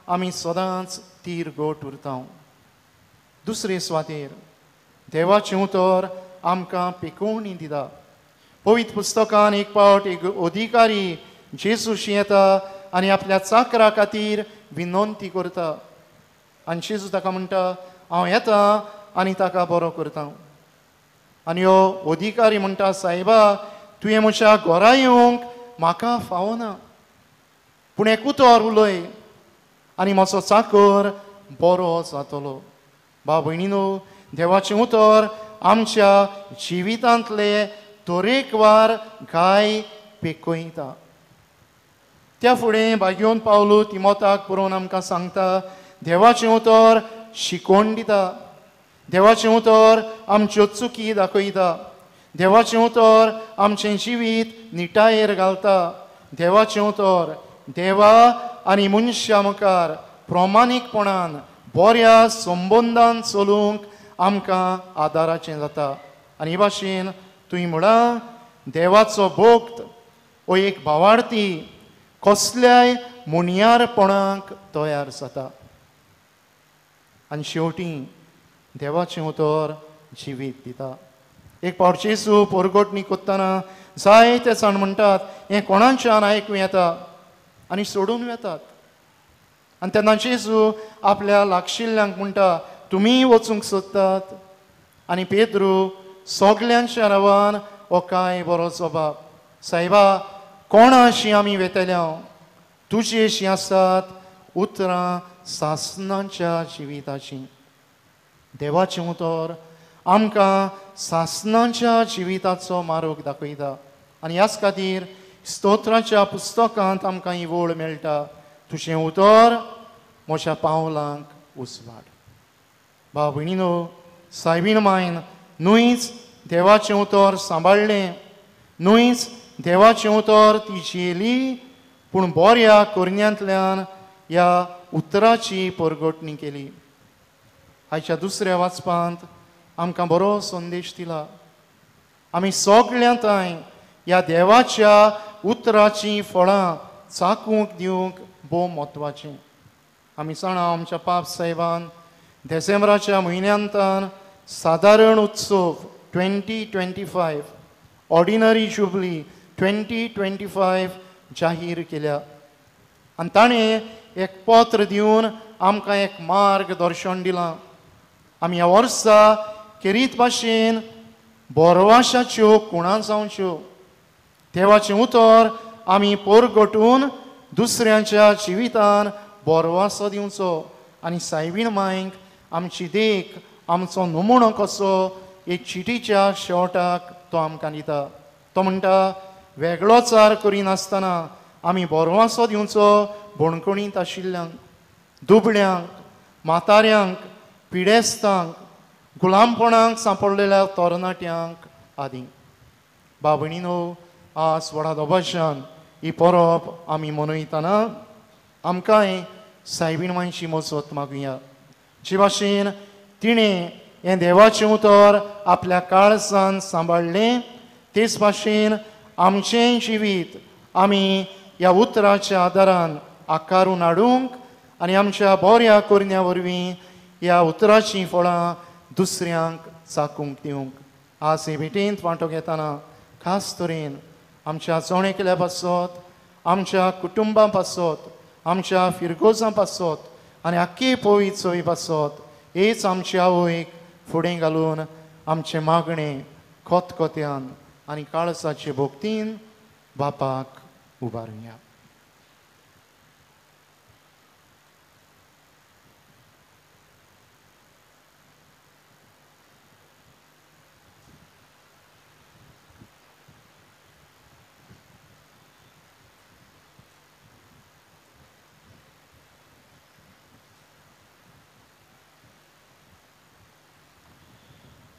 आमी सदांच तीर गोट उरता. दुसरे सुवातेर देवाचें उतर आमकां पिकोवणी दिता. पवित्र पुस्तकान एक पावट एक अधिकारी जेजूशी येता आनी आपल्या चाकरा खातीर विनंती करता. आनी जेजू ताका म्हणटा, हांव येता आनी ताका बरो करता. आनी हो अधिकारी म्हणटा, सायबा, तुवें म्हज्या घरा येवंक म्हाका फावना, पूण एक उतर उलय आनी म्हजो चाकर बरो जातलो. भाव भयणीनो, देवाचें उतर आमच्या जिवितांतले तरेकवार गाय पेकयता. त्या फुडें भाग्योन पावलो तिमोताक पुरोवन आमकां सांगता, देवाचें उतर शिकोवन दिता, देवाचें उतर आमच्यो चुकी दाखयता, देवाचें उतर आमचें जिवीत निटायेर घालता, देवाचें उतर देवा आनी मनशा मुखार प्रमाणीकपणान बऱ्या संबंदान चलूंक आमकां आदाराचें जाता. आनी हे भाशेन तुवें म्हळां, देवाचो भक्त हो एक भावार्थी कसल्याय मुणयारपणाक तयार जाता. आनी शेवटी देवाचें उतर जिवीत दिता. एक पावट जेजू पोरगोटणी कोत्तना जायते जाण म्हणटात, हें कोणाच्यान आयकूं येता, आनी सोडून वेतात. आनी तेन्ना जेजू आपल्या लागशिल्ल्यांक म्हणटा, तुमी वचूंक सोदतात? आनी पेद्रू सगल्यांच्या नांवान हो काय बरो जबाब, सायबा कोणाशी आमी वेतल्या, तुजी अशीं आसात उतरां सासणाच्या जिविताचीं. देवाचें उतर आमकां सासणाच्या जिविताचो मार्ग दाखयता. आनी ह्याच खातीर स्तोत्राच्या पुस्तकांत आमकां ही वळ मेळटा, तुजें उतर म्हज्या पावलांक उजवाड. भाव भयणीनो, सायबीण मायन न्हूच देवाचें उतर सांबाळ्ळें, न्हूच देवाचें उतर ती जियेली, पूण बऱ्या करण्यांतल्यान ह्या उतराची परगटणी केली. आयच्या दुसऱ्या वाचपांत आमकां बरो संदेश दिला. आमी सगळ्यां थंय ह्या देवाच्या उतराचीं फळां चाकूंक दिवंक भोव म्हत्वाचें. आमी जाणा आमच्या पाप साहेबान डिसेंबराच्या म्हयन्यांतान सादारण उत्सव 2025 ऑर्डिनरी जुबली 2025 जाहीर केल्या. आनी ताणें एक पत्र दिवन आमकां एक मार्गदर्शन दिलां. आमी ह्या वर्सा खेरीत भाशेन बोरवाशाच्यो कुणां जावच्यो, देवाचें उतर आमी पोरगटून दुसऱ्यांच्या जिवितान बोरवासो दिवचो आनी सायबीण मायक आमची देख, आमचो नमुणो कसो एक चिटीच्या शेवटाक तो आमकां दिता. तो म्हणटा, वेगळोचार करिनासतना आमी बोरवासो दिवचो बणकणींत आशिल्ल्यांक, दुबळ्यांक, म्हाताऱ्यांक, पिडेस्तांक, गुलामपणाक सांपडलेल्या तरणाट्यांक आदी. भाव भयणीनो, आज व्हडा दबाज्यान ही परब आमी मनयतना आमकांय सायबीण मांयची मजत मागुया. जे भाशेन तिणें हें देवाचें उतर आपल्या काळजान सांबाळ्ळें, तेच भाशेन आमचें जिवीत आमी ह्या उतराच्या आदारान आकारून हाडूंक आनी आमच्या बऱ्या करण्या वरवीं ह्या उतराचीं फळां दुसऱ्यांक चाकूंक दिवंक. आज हे भेटेंत वांटो घेतना खास तरेन आमच्या जोणेकल्या पासत, आमच्या कुटुंबां पासत, आमच्या फिरगोजां पासत आनी आख्खे पवित्र चोवी पासत हेच आमचे आवयक फुडें घालून आमचें मागणें खतखत्यान आनी काळजाचे भक्तीन बापाक उबारुया.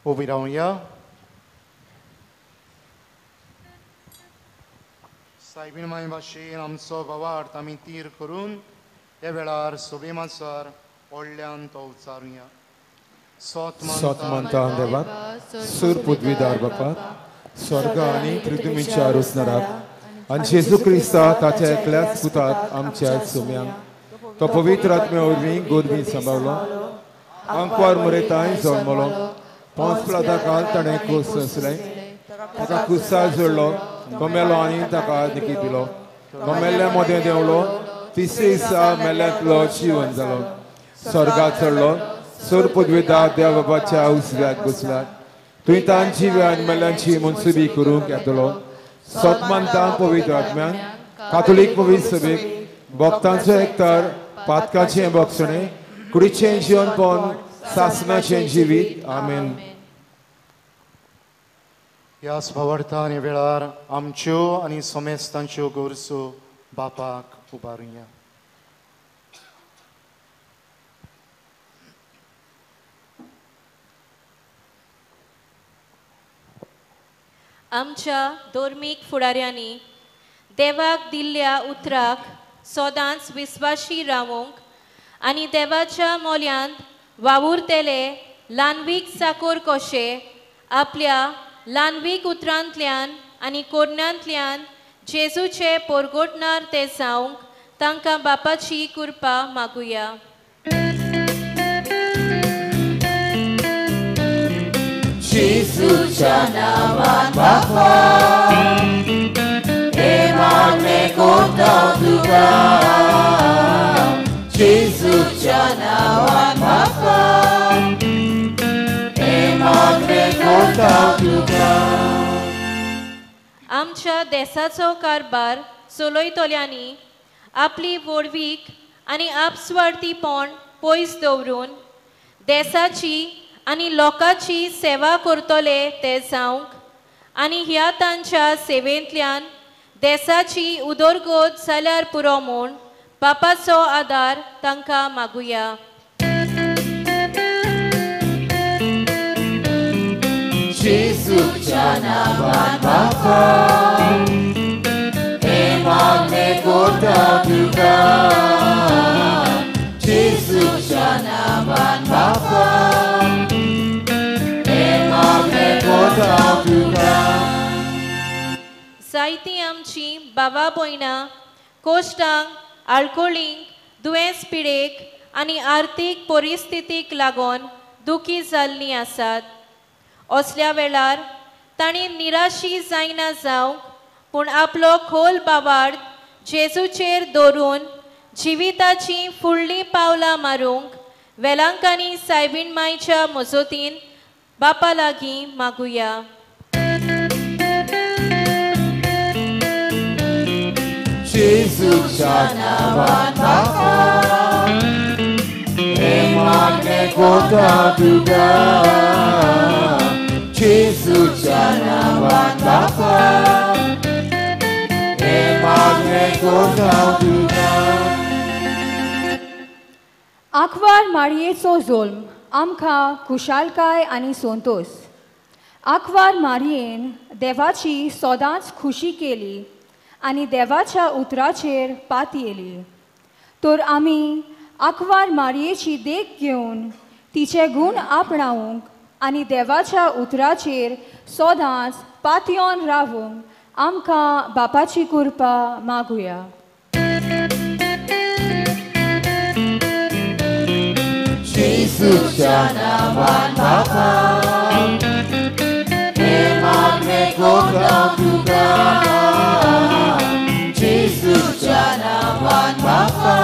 उबी रावया. सायबीण माय भाशेन आमचो भावार्थ आमी तीर करून ह्या वेळार सोबेमासार व्हडल्यान तो उच्चारुया. सोत मानता देवाक, सूर पृथ्वीदार बापाक, स्वर्ग आनी पृथ्वीच्या रोसणाराक आनी जेजू क्रिस्ता ताच्या एकल्याच पुताक आमच्या सुम्यांक, तो पवित्र आत्म्या वरवीं गोरवीं सांबाळलो, आंकवार मरेताय जल्मलो, 5 प्लाता काल ताणें कूस सोंसलें, ताका कुसार जोडलो, तो मेलो आनी ताका निकी दिलो, तो मेल्ल्या मदें देंवलो, तिसरे दिसा मेल्ल्यांतलो जिवन जालो, स्वर्गात चडलो, सूर पदवीदार देव बाबाच्या उजव्याक बसला, थंय तांची आनी मेल्ल्यांची मनसुबी करूंक येतलो. सत मानता पवित्र आत्म्यान, कातोलीक पवित्र सभेक, भक्तांचो एकतार, पातकाचें बक्षणें, कुडीचें जिवनपण, सासणाचें जिवीत. आमेन. ह्याच भावार्थान ह्या वेळार आमच्यो आनी समेस्तांच्यो गरजो बापाक उबारुया. आमच्या धर्मीक फुडाऱ्यांनी देवाक दिल्ल्या उतराक सदांच विस्वाशी रावूंक आनी देवाच्या मोल्यांत वावुरतले ल्हानवीक साकोर कशे आपल्या ल्हानवीक उतरांतल्यान आनी कोरण्यांतल्यान जेजूचे पोरगोटणार ते जावंक तांकां बापाची कृपा मागुया. जेजूच्या नांवान बापा, हे मागणें करता तुका. जेजूच्या नांवान बापा, हे मागणें करता तुका. आमच्या देसाचो कारभार चलयतल्यांनी आपली व्हडवीक आनी आपस्वार्थीपण पयस दवरून देसाची आनी लोकांची सेवा करतले ते जावंक आनी ह्या तांच्या सेवेंतल्यान देसाची उदरगत जाल्यार पुरो म्हूण बापाचो आदार तांकां मागुया. जेजूच्या नांवान बापा, हे मागणें करता तुका. जेजूच्या नांवान बापा, हे मागणें करता तुका. जायतीं आमचीं बाबा भयणां कोश्टांक, आळकोळींक, दुयेंस पिडेक आनी आर्थीक परिस्थितीक लागून दुखी जाल्लीं आसात. असल्या वेळार तांणी निराशी जायना जावंक पूण आपलो खोल बावार्थ जेजूचेर दवरून जिविताचीं फुडलीं पावलां मारूंक वेलांकांनी सायबीण मायच्या मजतीन बापा लागीं मागुया. जेजूच्या नांवान बापा, हे मागणें करता तुका. जेजूच्या नांवान बापा, हे मागणें करता तुका. आंकवार मारयेचो जोल्म आमकां खुशालकाय आनी संतोस. आंकवार मारयेन देवाची सदांच खुशी केली आनी देवाच्या उतराचेर पातयेली. तर आमी आंकवार मारयेची देख घेवन तिचे गूण आपणावंक आनी देवाच्या उतराचेर सदांच पातयेवन रावूंक आमकां बापाची कृपा मागुया. जेजूच्या नांवान बापा, हे मागणें करता तुका. जेजूच्या नांवान बापा,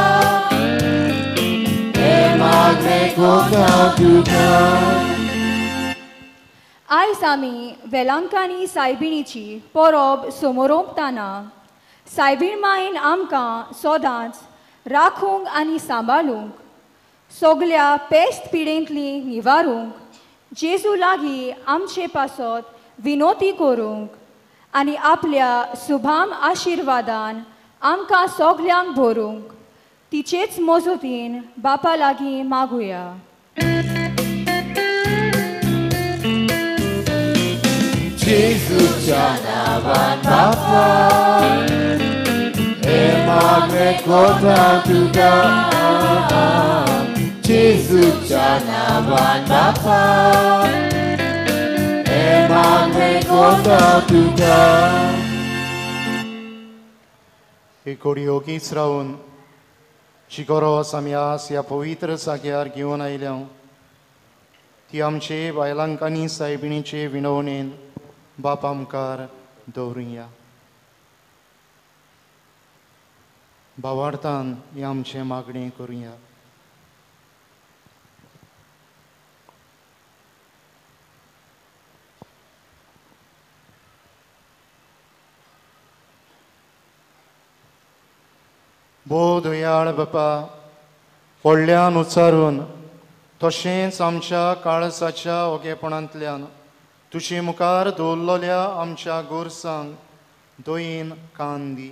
हे मागणें करता तुका. आयज आमी वेलांकांनी सायबिणीची परब समोरोंपतना सायबीण मायन आमकां सदांच राखूंक आनी सांबाळूंक, सगल्या पेस्त पिडेंतली निवारूंक, जेजू लागीं आमचे पासत विनोती करूंक आनी आपल्या सुभाम आशिर्वादान आमकां सगल्यांक भरूंक तिचेच मजतीन बापा लागीं मागुया. जेजूच्या नांवान बापा, हे मागणें करता तुका. जेजूच्या नांवान बापा, हे मागणें करता तुका. एक ओगीच रावन जी गरज आमी आज ह्या पवित्र जाग्यार घेवन आयल्या ती आमचे बायलांकांनी सायबिणीचे विनवणेन बापा मुखार दवरुया. भावार्थान हें आमचें मागणें करुया. भोव दयाळ बापा, व्हडल्यान उच्चारून तशेंच आमच्या काळजाच्या ओगेपणांतल्यान तुजे मुखार दवरलेल्या आमच्या गोरसांक दयेन कान दी.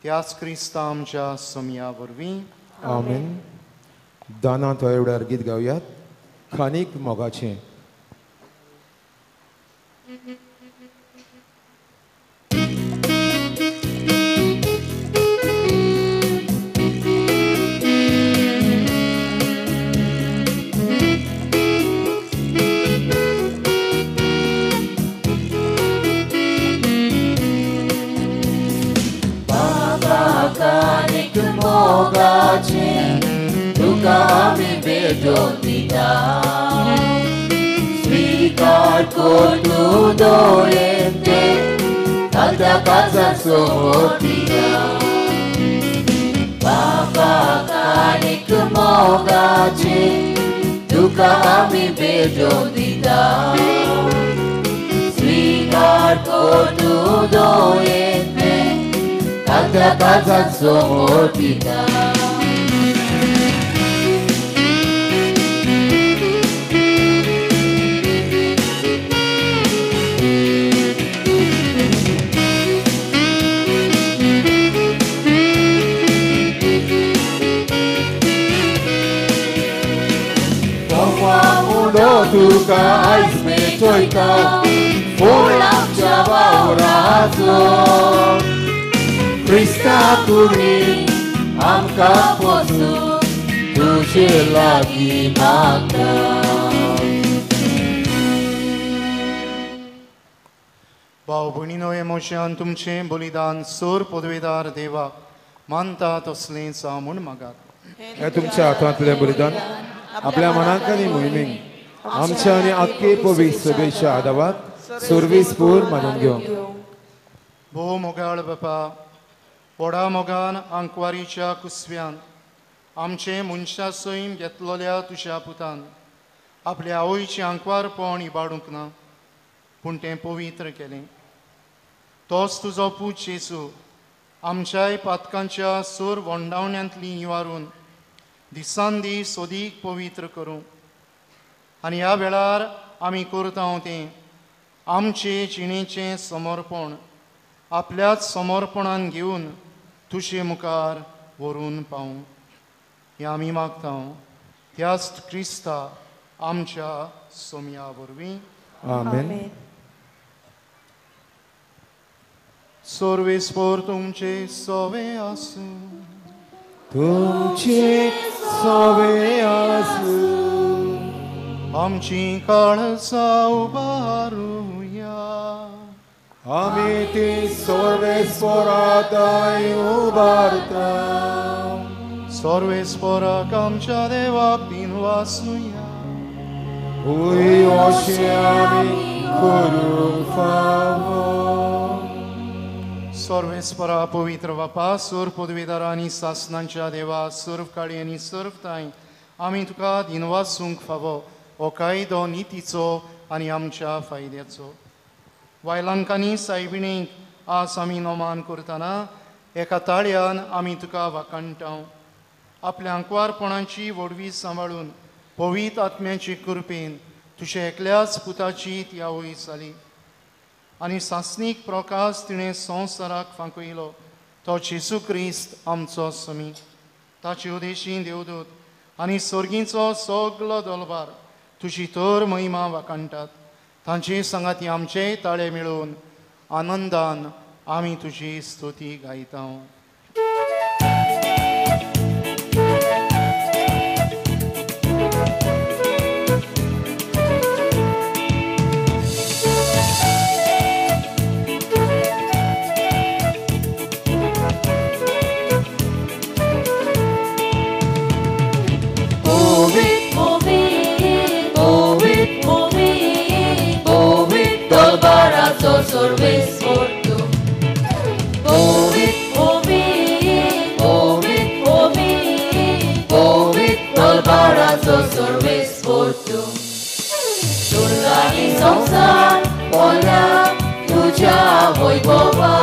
त्याच क्रिस्ता आमच्या समया वरवीं. आमेन. दाना तो एवढ्यार गीत गावयात खानीक मोगाचें. तुका आमी भेटोवन दिता, स्वीकार कर तूं दयेन तें ताच्या काळजाक समोर दिता. बाबा कानीक मोगाचें तुका आमी भेटोवन दिता, स्वीकार कर तूं दयेन तें ताच्या काळजाक समोर दिता. तुका आयज मेटयता फूल आमच्या वावराचो, क्रिस्ता तुमी आमकां पोसूं तुजे लागीं मागता. भाव भयणीनो, हे मोशान तुमचें बलिदान सोर पदवेदार देवाक मानता तसलें जावं म्हूण मागात. हे तुमच्या हातांतलें बलिदान आपल्या मनाक आनी मोहिमेक आमच्या आनी आख्खे पवित्र सभेच्या आदावाक सर्वीस पूर मानून घेवंक. भोव मोगाळ बापा, व्हडा मोगान आंकवारीच्या कुसव्यान आमचें मनशा सैम घेतलेल्या तुज्या पुतान आपल्या आवयचें आंकवारपण इबाडूंक ना, पूण तें पवित्र केलें. तोच तुजो पूत जेजू आमच्याय पातकांच्या सूर वोंडावण्यांतली निवारून दिसान दीस अदीक पवित्र करूं आनी ह्या वेळार आमी करता तें आमचे जिणेचें समर्पण आपल्याच समर्पणान घेवन तुजे मुखार व्हरून पावूं हें आमी मागता त्याच क्रिस्ता आमच्या सोमया वरवीं. आमेन. सर्वेस्पर तुमचे सवे आसूं. तुमचे सवे आसूं. आमची काळजां उबारुया. आमी ती सर्वेस्पराताय उबारता. सर्वेस्पराक आमच्या देवाक दिनवासुया. हय अशें आमी करूंक फावो. सर्वेस्परा पवित्र बापा, सर्व पदवेदारा आनी सासनांच्या देवा, सर्व काळी आनी सर्व ताय आमी तुका दिनवासूंक फावो हो कायदो नितीचो आनी आमच्या फायद्याचो. वायलांकांनी सायबिणीक आज आमी नमान करतना एका ताळयान आमी तुका वाखाणटा. आपल्या आंकवारपणाची व्हडवी सांबाळून पवित्र आत्म्याचे कृपेन तुज्या एकल्याच पुताची ती आवय जाली आनी सासणीक प्रकाश तिणें संवसाराक फांकयलो तो जेजू क्रिस्त आमचो समी. ताचे उदेशी देवदूत आनी सर्गीचो सगलो दलबार तुजी तर महिमा वाखाणटात. तांचे सांगाती आमचेय ताळे मेळोवन आनंदान आमी तुजी स्तुती गायता. संसार पोला तुझ्या वैभवा,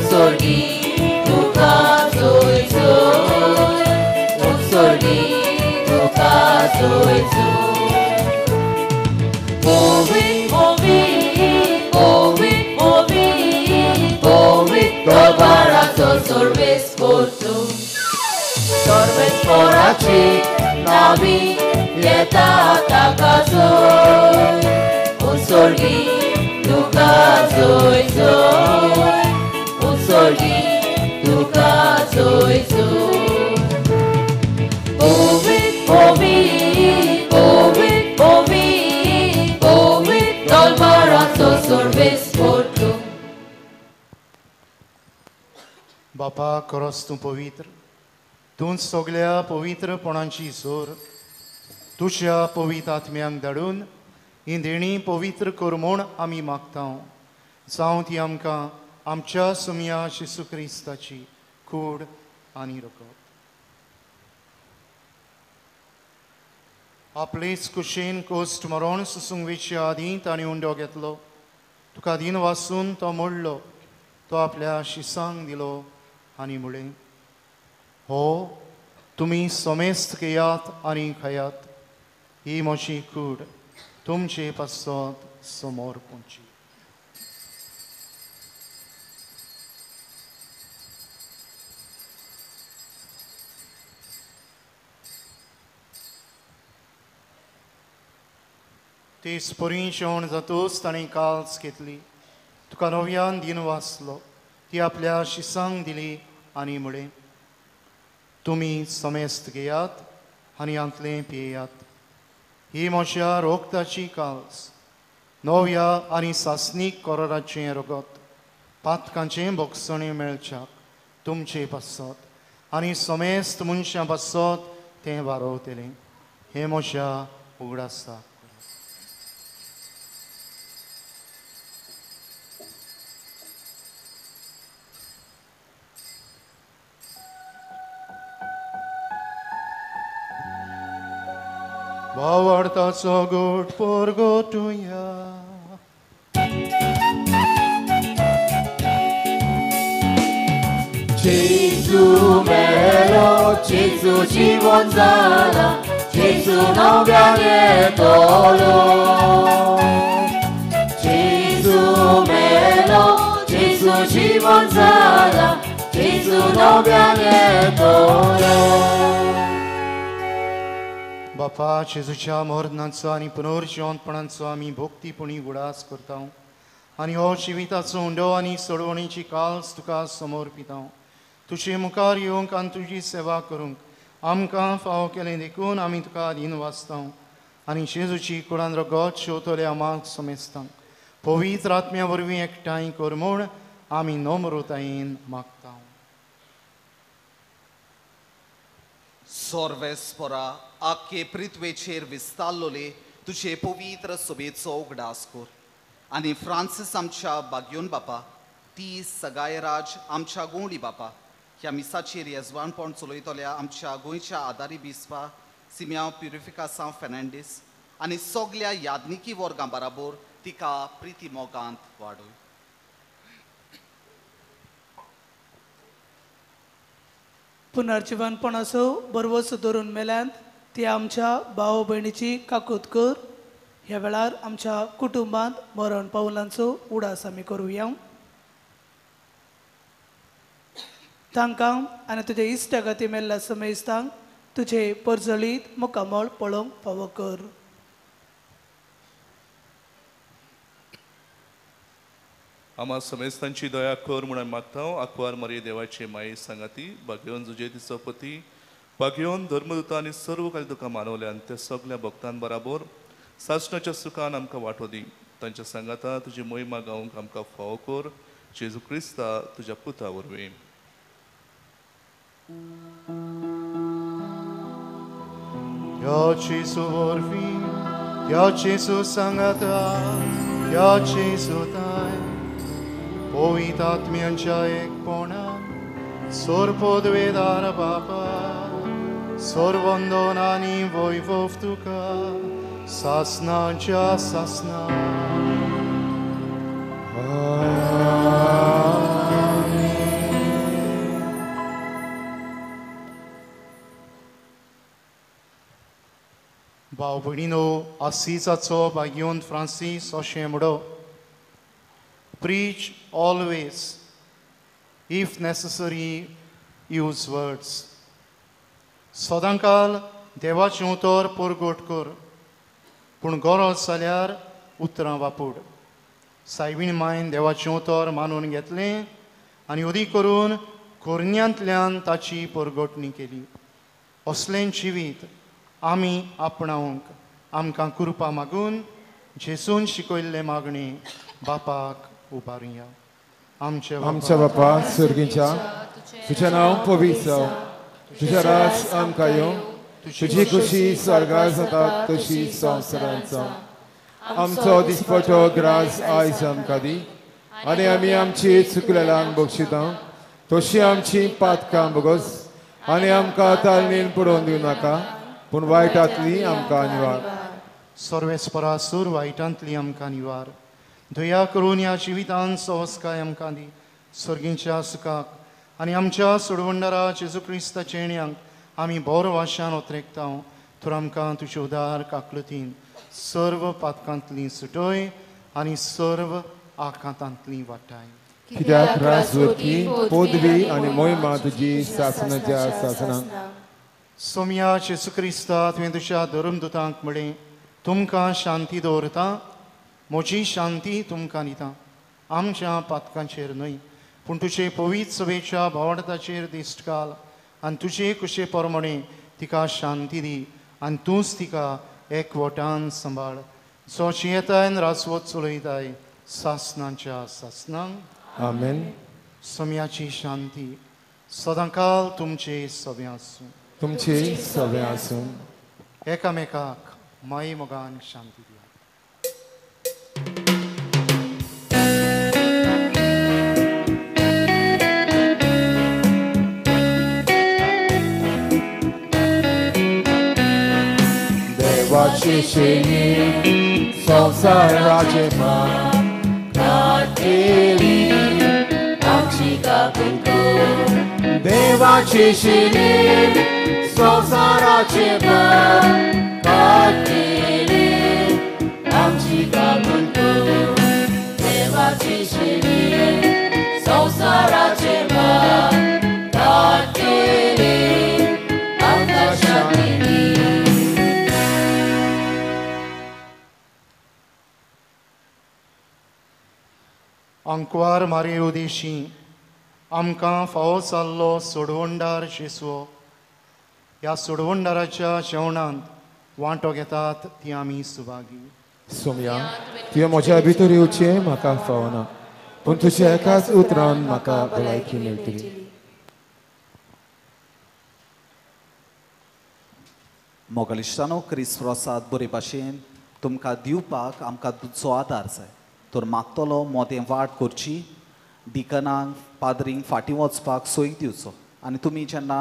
सोर्गी तुका. जोय. Povi, povi, povi, povi, povi, dolbaraचो Sarves पोरतू. Sarves पोराची नावी येता ताका जोय. उत्सर्गी तुका जोय जोय. उत्सर्गी तुका जोय जोय. Povi, povi, povi, povi, povi, dolbaraचो Sarves पोरतू. बापा खरोच तूं पवित्र, तूं सगल्या पवित्रपणाची जोर. तुज्या पवित्र आत्म्यांक धाडून ही देणी पवित्र कर म्हूण आमी मागता. जावं ती आमकां आमच्या सुमया जेजू क्रिस्ताची कूड आनी रगत. आपलेच कुशेन कोश्ट मरण सोसूंक वेचे आदीं ताणें उंडो घेतलो. तुका दिन वासून तो मोडलो, तो आपल्या शिसांक दिलो आनी म्हळें, हो तुमी समेस्त घेयात आनी खायात, ही म्हजी कूड तुमचे पासत समोर पोंची. तेच परी जेवण जातूच ताणें काल्स घेतली, तुका नव्यान दिन वाचलो, ती आपल्या शिसांक दिली आनी म्हळें, तुमी समेस्त घेयात आनी हांतलें पियेयात, ही म्हज्या रोगताची काल्स, नव्या आनी सासणीक कोराचें रगत, पातकांचें भोगसणें मेळच्याक तुमचे पासत आनी समेस्त मनशां पासत तें वारोवतलें. हें म्हज्या उगडासाक. भावार्थाचो गोट परगटुया. जेजू मेलो, जेजू जिवन जाला, जेजू नव्यान येतलो. जेजू मेलो, जेजू जिवन जाला, जेजू नव्यान येतलो. बापा, जेजूच्या मरणाचो आनी पुनर्जिवंतपणाचो आमी भक्तीपणी उगडास करता आनी हो जिविताचो उंडो आनी सोडवणीची काल्स तुका समर्पिता. तुजे मुखार येवंक आनी तुजी सेवा करूंक आमकां फावो केलें देखून आमी तुका दिन वाचता आनी जेजूची कुडान रगत शेवतले आमाक समेस्तांक पवित्र आत्म्या वरवीं एकठांय कर म्हूण आमी नम्रतायेन मागता. सर्वेस्परा आख्खे पृथ्वेचेर विस्तारलोले तुजे पवित्र सभेचो उगडास कर आनी फ्रांसीस आमच्या बागयोन बापा, ती सगायराज आमच्या गोंडी बापा, ह्या मिसाचेर येजवानपण चलयतल्या आमच्या गोंयच्या आदारी बिस्पा सिम्यांव प्युरिफिकासांव फेर्नांडीस आनी सगल्या यादनिकी वर्गां बराबर तिका प्रिती मोगांत वाडय. पुनर्जिवनपणाचो बरवस धरून मेल्यांत ती आमच्या भाव भयणीची काकूत कर. ह्या वेळार आमच्या कुटुंबांत मरण पावलांचो उडास आमी करुया. तांकां आनी तुजे इश्टागती मेल्ल्या समेस्तांक तुजे परजळीत मुखामळ पळोवंक फावो कर. आम्हा समेस्तांची दया कर म्हणून मागता. आकवार मरे देवाचे माये सांगाती भाग्यवन जुजे तिचो पती भाग्यवन धर्मदूता आनी सर्व काल तुका मानवल्यान त्या सगल्या भक्तां बराबर सासणाच्या सुखान आमकां वांटो दी. तांच्या सांगाता तुजी मोहिमा गावंक आमकां फावो कर. जेजू क्रिस्ता तुज्या पुता वरवीं. ह्या जेजू वरवीं, ह्या जेजू सांगाता, ह्या जेजू ताय पवित्र आत्म्यांच्या एकपणान सोरपोदवेदार बापा सोरवंदन आनी वैभव तुका सासनाच्या सासना. भाव भयणीनो, आसिजाचो भाग्योन फ्रांसीस अशें म्हणो, preach always, if necessary use words. सदांकाल देवाचें उतर परगट कर, पूण गरज जाल्यार उतरां वापूड. सायबीण मायन देवाचें उतर मानून घेतलें आनी अदीक करून कोरण्यांतल्यान ताची परगटणी केली. असलें जिवीत आमी आपणावंक आमकां कृपा मागून जेसून शिकयल्लें मागणें बापाक उबारुया. आमच्या बापा सर्गीच्या, तुजें नांव पवित्र जावं, तुजें राज आमकां येवं, तुजी खुशी स्वर्गार जाता तशी संवसारांत जावं. आमचो दिसपटो ग्रास आयज आमकां दी, आनी आमी आमची चुकलेल्यांक बक्षिता तशी आमची पातकां बगस, आनी आमकां तालमीन पडोवन दिवं नाका, पूण वायटांतली आमकां निवार. सर्वेस्परा सूर वायटांतली आमकां निवार. दया करून ह्या जिवितान सवस्काय आमकां दी, सर्गींच्या सुखाक आनी आमच्या सोडवंडारा जेजू क्रिस्ताच्या येण्याक आमी बोर वाशान ओतरेकता. तर आमकां तुजे उदार काकलतीन सर्व पातकांतली सुटय आनी सर्व आकांतांतली वाटाय. कित्याक राजवटी, पदवी आनी मोहिमा तुजी सासनाच्या सासनाक. सोमया जेजू क्रिस्ता, तुवें तुज्या धर्मदुतांक म्हळें, तुमकां शांती दवरता, म्हजी शांती तुमकां दिता. आमच्या पातकांचेर न्हय, पूण तुजे पवित्र सभेच्या भावार्थाचेर दिश्ट घाल आनी तुजे कुशे प्रमाणे तिका शांती दी आनी तूंच तिका एकवटान सांबाळ, जो जियेताय आनी राजवत चलयताय सासनाच्या सासनांक. आमेन. सोम्याची शांती सदांकाल तुमचे सगळें आसूं. तुमचे सगळें आसूं. एकामेकाक माई मोगान शांती दिया. देवाची शेणी संवसाराचे काटेली आमची काकूत. देवाची शेणी संवसाराचे काटेली आमची काकूत. देवाची शेणी संवसाराचे काटेली आमकां शांती दी. आंकवार मारे उदेशी आमकां फावो जाल्लो सोडवणदार जेजू, ह्या सोडवणदाराच्या जेवणांत वांटो घेतात ती आमी सुभागी. सोमया, तुवें म्हज्या भितर येवचें म्हाका फावना, पूण तुज्या एकाच उतरान म्हाका भलायकी मेळटली. मोगलिश्टानो, क्रिस्त प्रसाद बरे भाशेन तुमकां दिवपाक आमकां तुजो आदार जाय. तर मागतलो मोदें वाट करची, डिकनांक पाद्रींक फाटीं वचपाक सोय दिवचो. आनी तुमी जेन्ना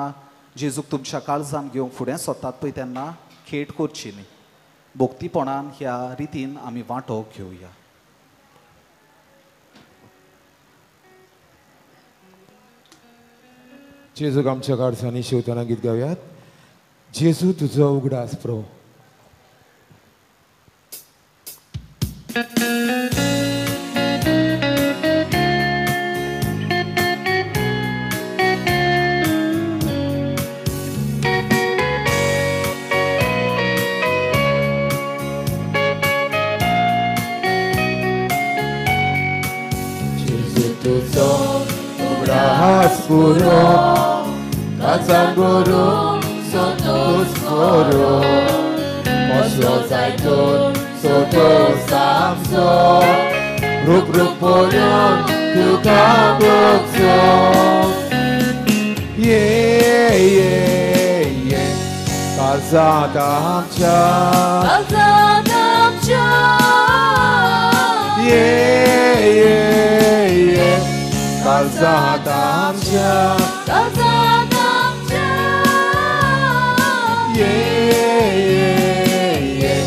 जेजूक तुमच्या काळजान घेवंक फुडें सोदतात पळय तेन्ना खेट करची न्ही. भक्तीपणान ह्या रितीन आमी वांटो घेवया. जेजूक आमच्या काळजांनी शेवतना गीत गावयात. जेजू तुजो उगडास pro. Puro, Kazanguru, Sotos Puro, Moslo Zaitun, Sotos Samso, Rup Rup Puro, Tukabukso. Yeah, yeah, yeah. Kazadamcha, Kazadamcha. Yeah, yeah, yeah. Kazadamcha, Kazadamcha. Yeah, yeah, yeah.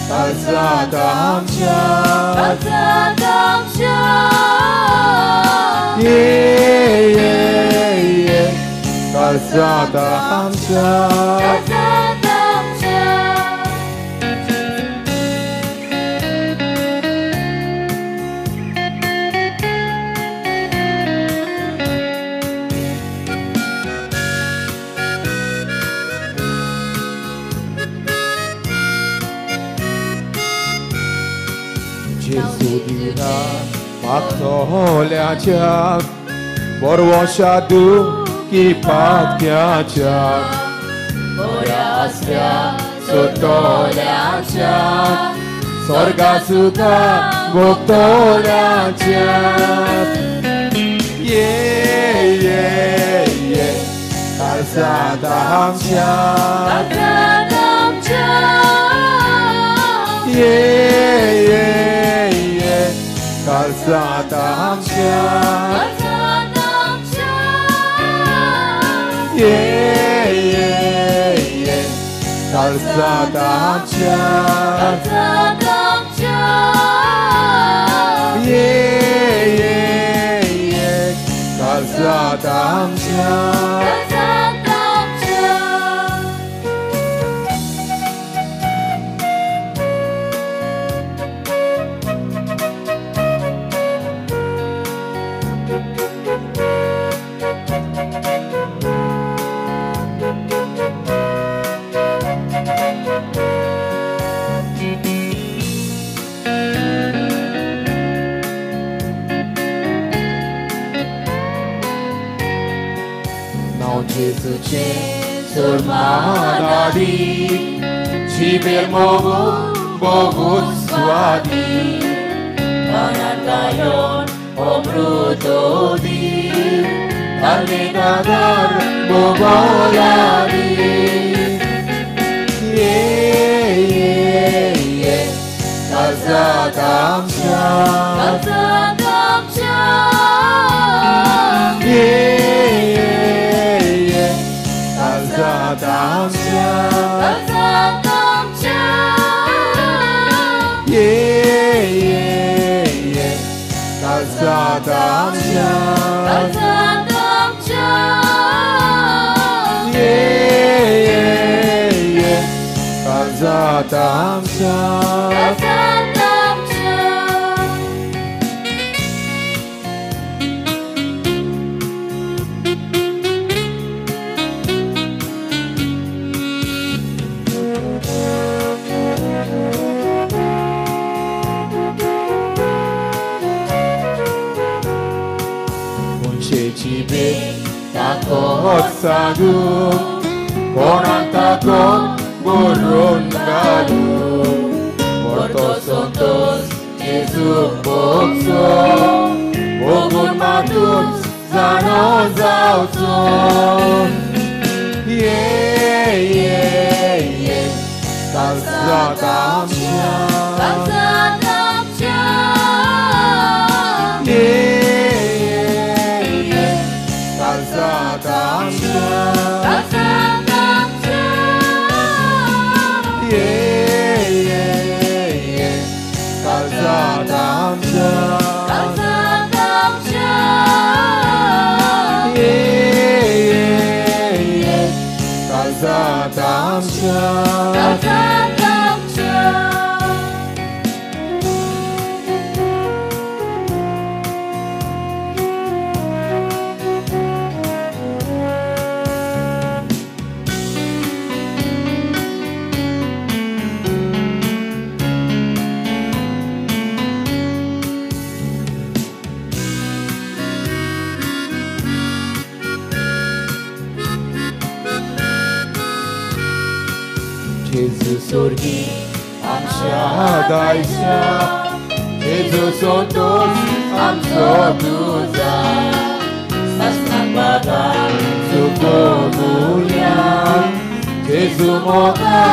Kazadamcha, Kazadamcha. Yeah, yeah, yeah. Kazadamcha, Kazadamcha. जेजू दिला मागतोल्याच्या बरवशा दुखी पात्याच्या बऱ्या आसल्या सोतोल्याच्या स्वर्गा सुखा भोगतोल्याच्या. ये ये ये काळजांत आमच्या, ये ये ये काळजांत आमच्या, ये ये ये काळजांत आमच्या, ये ये ये काळजांत आमच्या. जेजूचे सुरमानाडी जिबेर मोगू बहुत स्वादी अनंतायोन अमृतोदी दादार बोगोलादी. ये ये ये काळजांत आमच्या, ये ये ये काळजांत आमच्या, ये ये ये काळजांत आमच्या, ये ये ये काळजांत आमच्या. Takot सांगू कोणाक ताकत बरोवन घालू परतो संतोष जेजूक भोगचो भोगून मातूच जाणो जावचो. ये ये ये काळजांत आमच्या, ये ये काळजांत आमच्या, ये ये ये काळजांत आमच्या, ये ये ये काळजांत आमच्या. जेजू सोर्गी आमच्या दायच्या, जेजू संतोष आमचो तुजा सासनाक बाबा सुकोवया, जेजू मोगा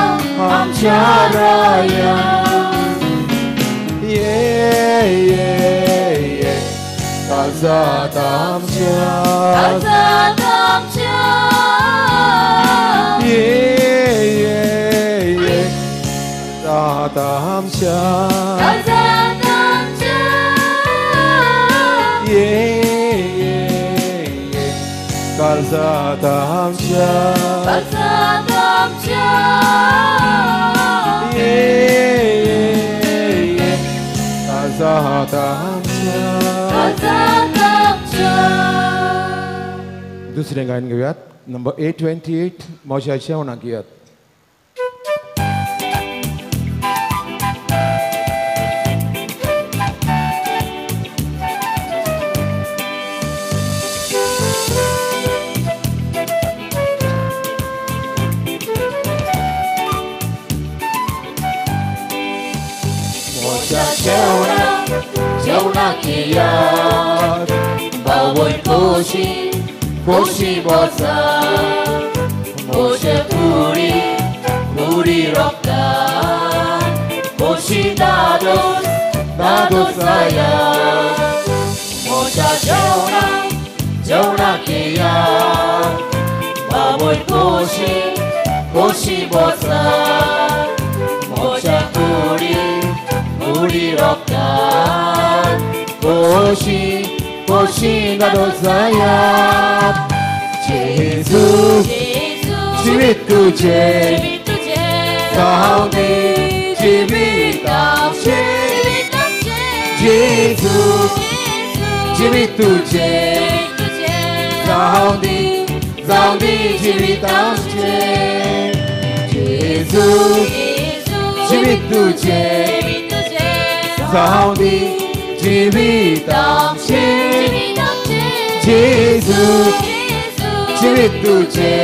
आमच्या राया. ये ये ये काळजांत आमच्या, ये ये ये काळजांत आमच्या, ये ये ये काळजांत आमच्या, ये ये ये काळजांत आमच्या. दुसरें गायन घेवयात नंबर 828 म्हज्या जेवणाक घेयात. मोशा जेवणाक जेवणाक येयात बावय खोशी खोशी बसा मोशे कुडी कुडी रोखतात खोशी दादोस दादोस जायात मोशा जेवणाक जेवणाक येयात बावय खोशी खोशी बसा मोशा कुडी कुडी रोखतात खोशी खोशी दादोस जायात जेजू जिवीत तुझे जावं दी जिवीत आमचें जेजू जिवीत तुझे जावं दी जिवीत आमचें जेजू जिवीत तुझे जावं दी जिवीत आमचें जेजू जिवीत तुझे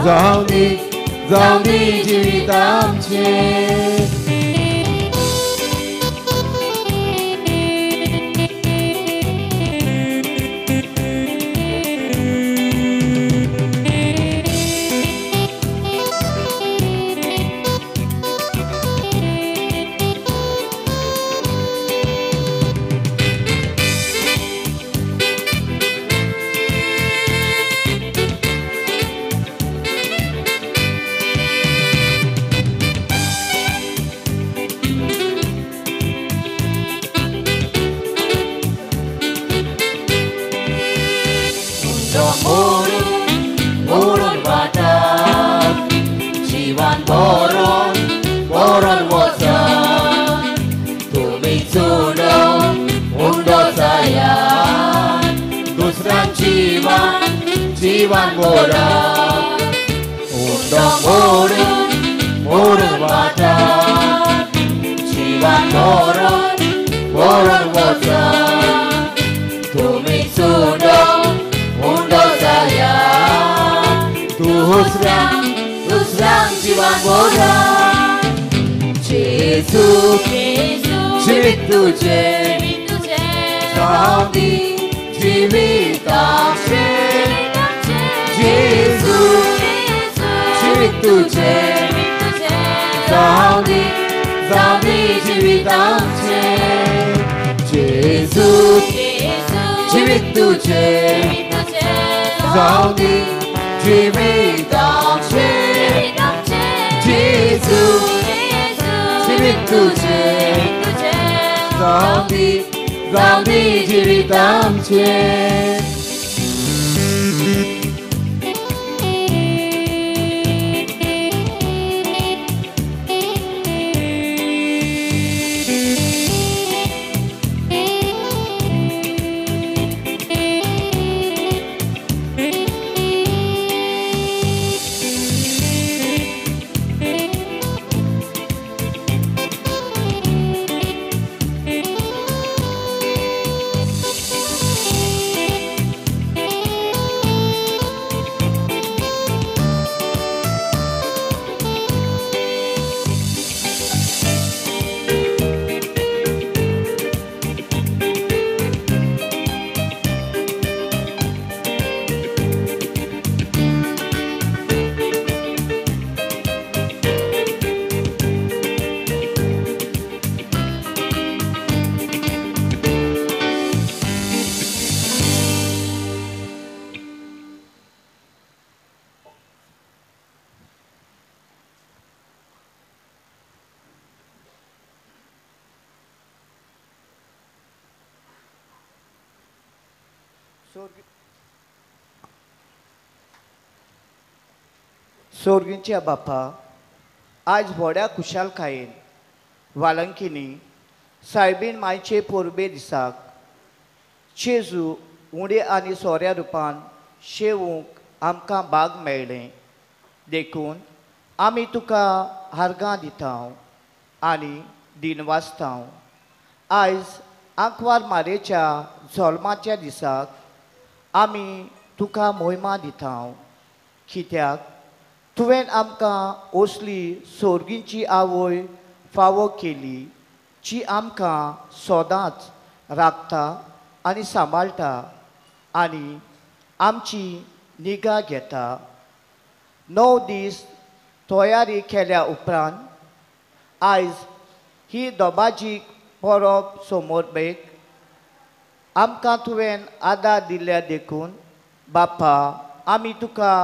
जावं दी जिवीत आमचें. जीवन मोरा उंडो मोडून मोडून वाटा जीवन मोरून मोरून वचा तुमी चुडो उंडो जाया दुसऱ्यांक दुसऱ्यांक जीवन मोरा जेजू जिवीत तुझें जावं दी जिवीत आमचें जेजू जिवीत तुझें जावं दी जिवीत आमचें जेजू जिवीत तुझें जावं दी जिवीत आमचें जेजू जिवीत तुझें जावं दी जिवीत आमचें. सोर्गींच्या बापा, आज व्हड्या खुशालकायेन वालंकिनी सायबीन मायचे पोरबे दिसाक जेजू उंडे आनी सोऱ्या रुपान शेवूंक आमकां भाग मेळ्ळें देखून आमी तुका हार्गां दिता आनी दिनवासता. आयज आंकवार मारेच्या जल्माच्या दिसाक आमी तुका मोहिमा दिता कित्याक तुवें आमकां असली सोर्गींची आवय फावो केली. जी आमकां सदांच राखता आनी सांबाळटा आनी आमची निगा घेता. 9 दीस तयारी केल्या उपरांत आयज ही दोबाजी परब समर्पेक आमकां तुवें आदार दिल्या देखून बापा आमी तुका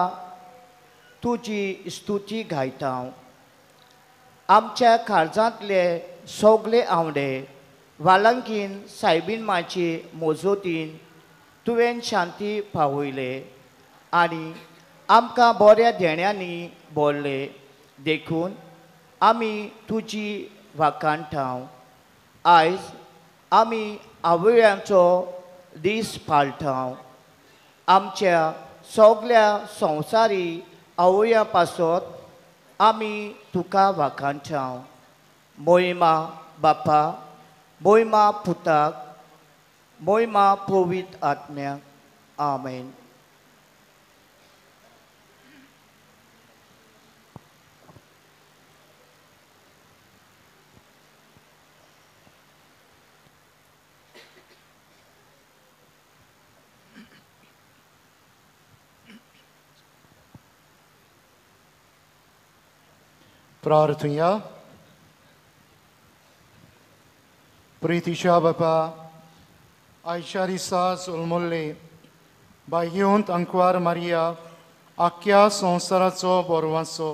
तुजी स्तुती गायता. आमच्या काळजांतले सगळे आंवडे वालंकीन सायबीन मांचे मोजोतीन तुवें शांती पावयले आनी आमकां बऱ्या देण्यांनी बोल्ले देखून आमी तुजी वाखाणटा. आयज आमी आवयांचो दीस पाळटा. आमच्या सगळ्या संवसारी आवया पासत आमी तुका वाखाणटा. मोहिमा बापा, मोहिमा पुताक, मोहिमा पवित्र आत्म्याक. आमेन. प्रार्थुया. प्रितीच्या बापा, आयच्या दिसा जल्मल्ले बाह्योंत अंकवार मारिया आख्या संवसाराचो बोरवाचो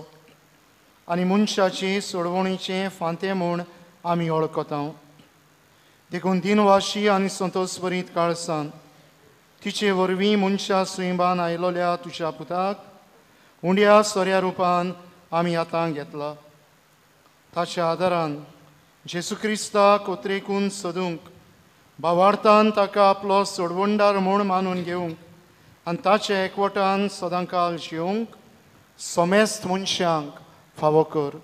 आनी मनशाचे सोडवणीचे फांते म्हूण आमी वळखता. देखून दिनवाशी आनी संतोषभरीत काळसान तिचे वरवीं मनशा सुंबान आयलोल्या तुज्या पुताक उंड्या सोऱ्या रुपान आमी आतां घेतला. ताच्या आदारान जेजू क्रिस्ताक उतरेकून सोदूंक, भावार्थान ताका आपलो सोडवणदार म्हूण मानून घेवंक आनी ताचे एकवटान सदांकाल जिवंक समेस्त मनशांक फावो कर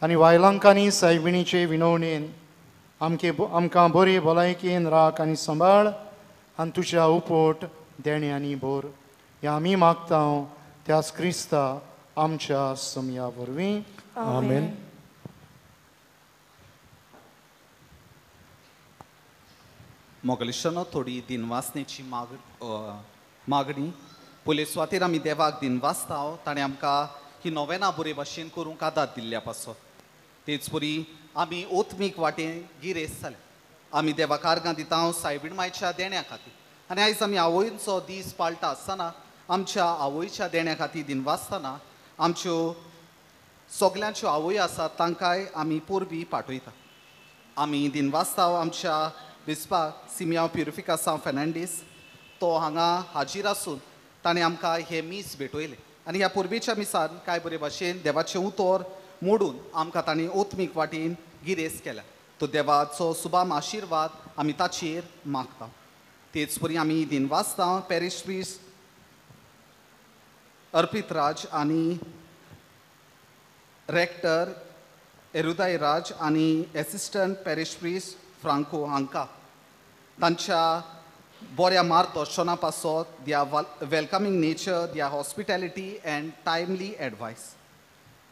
आनी वायलांकांनी सायबिणीचे विनवणेन आमकां बरी भलायकेन राख आनी सांबाळ आनी तुज्या उपट देण्यांनी भर. ह्या आमी मागता त्याच क्रिस्ता आमच्या समया वरवीं. आमेन. मोगलिशानो थोडी दिनवासनेची मागणी. पयले सुवातेर आमी देवाक दिनवासता ताणें आमकां ही नोवेना बरे भाशेन करूंक आदार दिल्ल्या पासत. तेच परी आमी ओत्मीक वाटेन गिरेस्त जाले. आमी देवाक आर्गां दिता सायबीण मायच्या देण्या खातीर आनी आयज आमी आवयचो दीस पाळटा आसतना आमच्या आवयच्या देण्या खातीर दिनवासतना आमच्यो सगल्यांच्यो आवय आसात तांकांय आमी परबी पाठयता. आमी दिनवासता आमच्या बिस्पाक सिमियांव प्युरिफिकासांव फेर्नांडीस, तो हांगा हाजीर आसून ताणें आमकां हें मीस भेटयलें आनी ह्या परबेच्या मिसान कांय बरे भाशेन देवाचें उतर मोडून आमकां ताणें ओत्मीक वाटेन गिरेस्त केल्या. तो देवाचो सुबाम आशिर्वाद आमी ताचेर मागता. तेच परी आमी दिनवासता पॅरीश प्रिस्ट अर्पित राज आनी रेक्टर एरुदाय राज आनी एसिस्टंट पॅरीश प्रिस्ट फ्रांको हांकां तांच्या बऱ्या मार्गदर्शना पासत their welcoming nature, their hospitality and timely advice.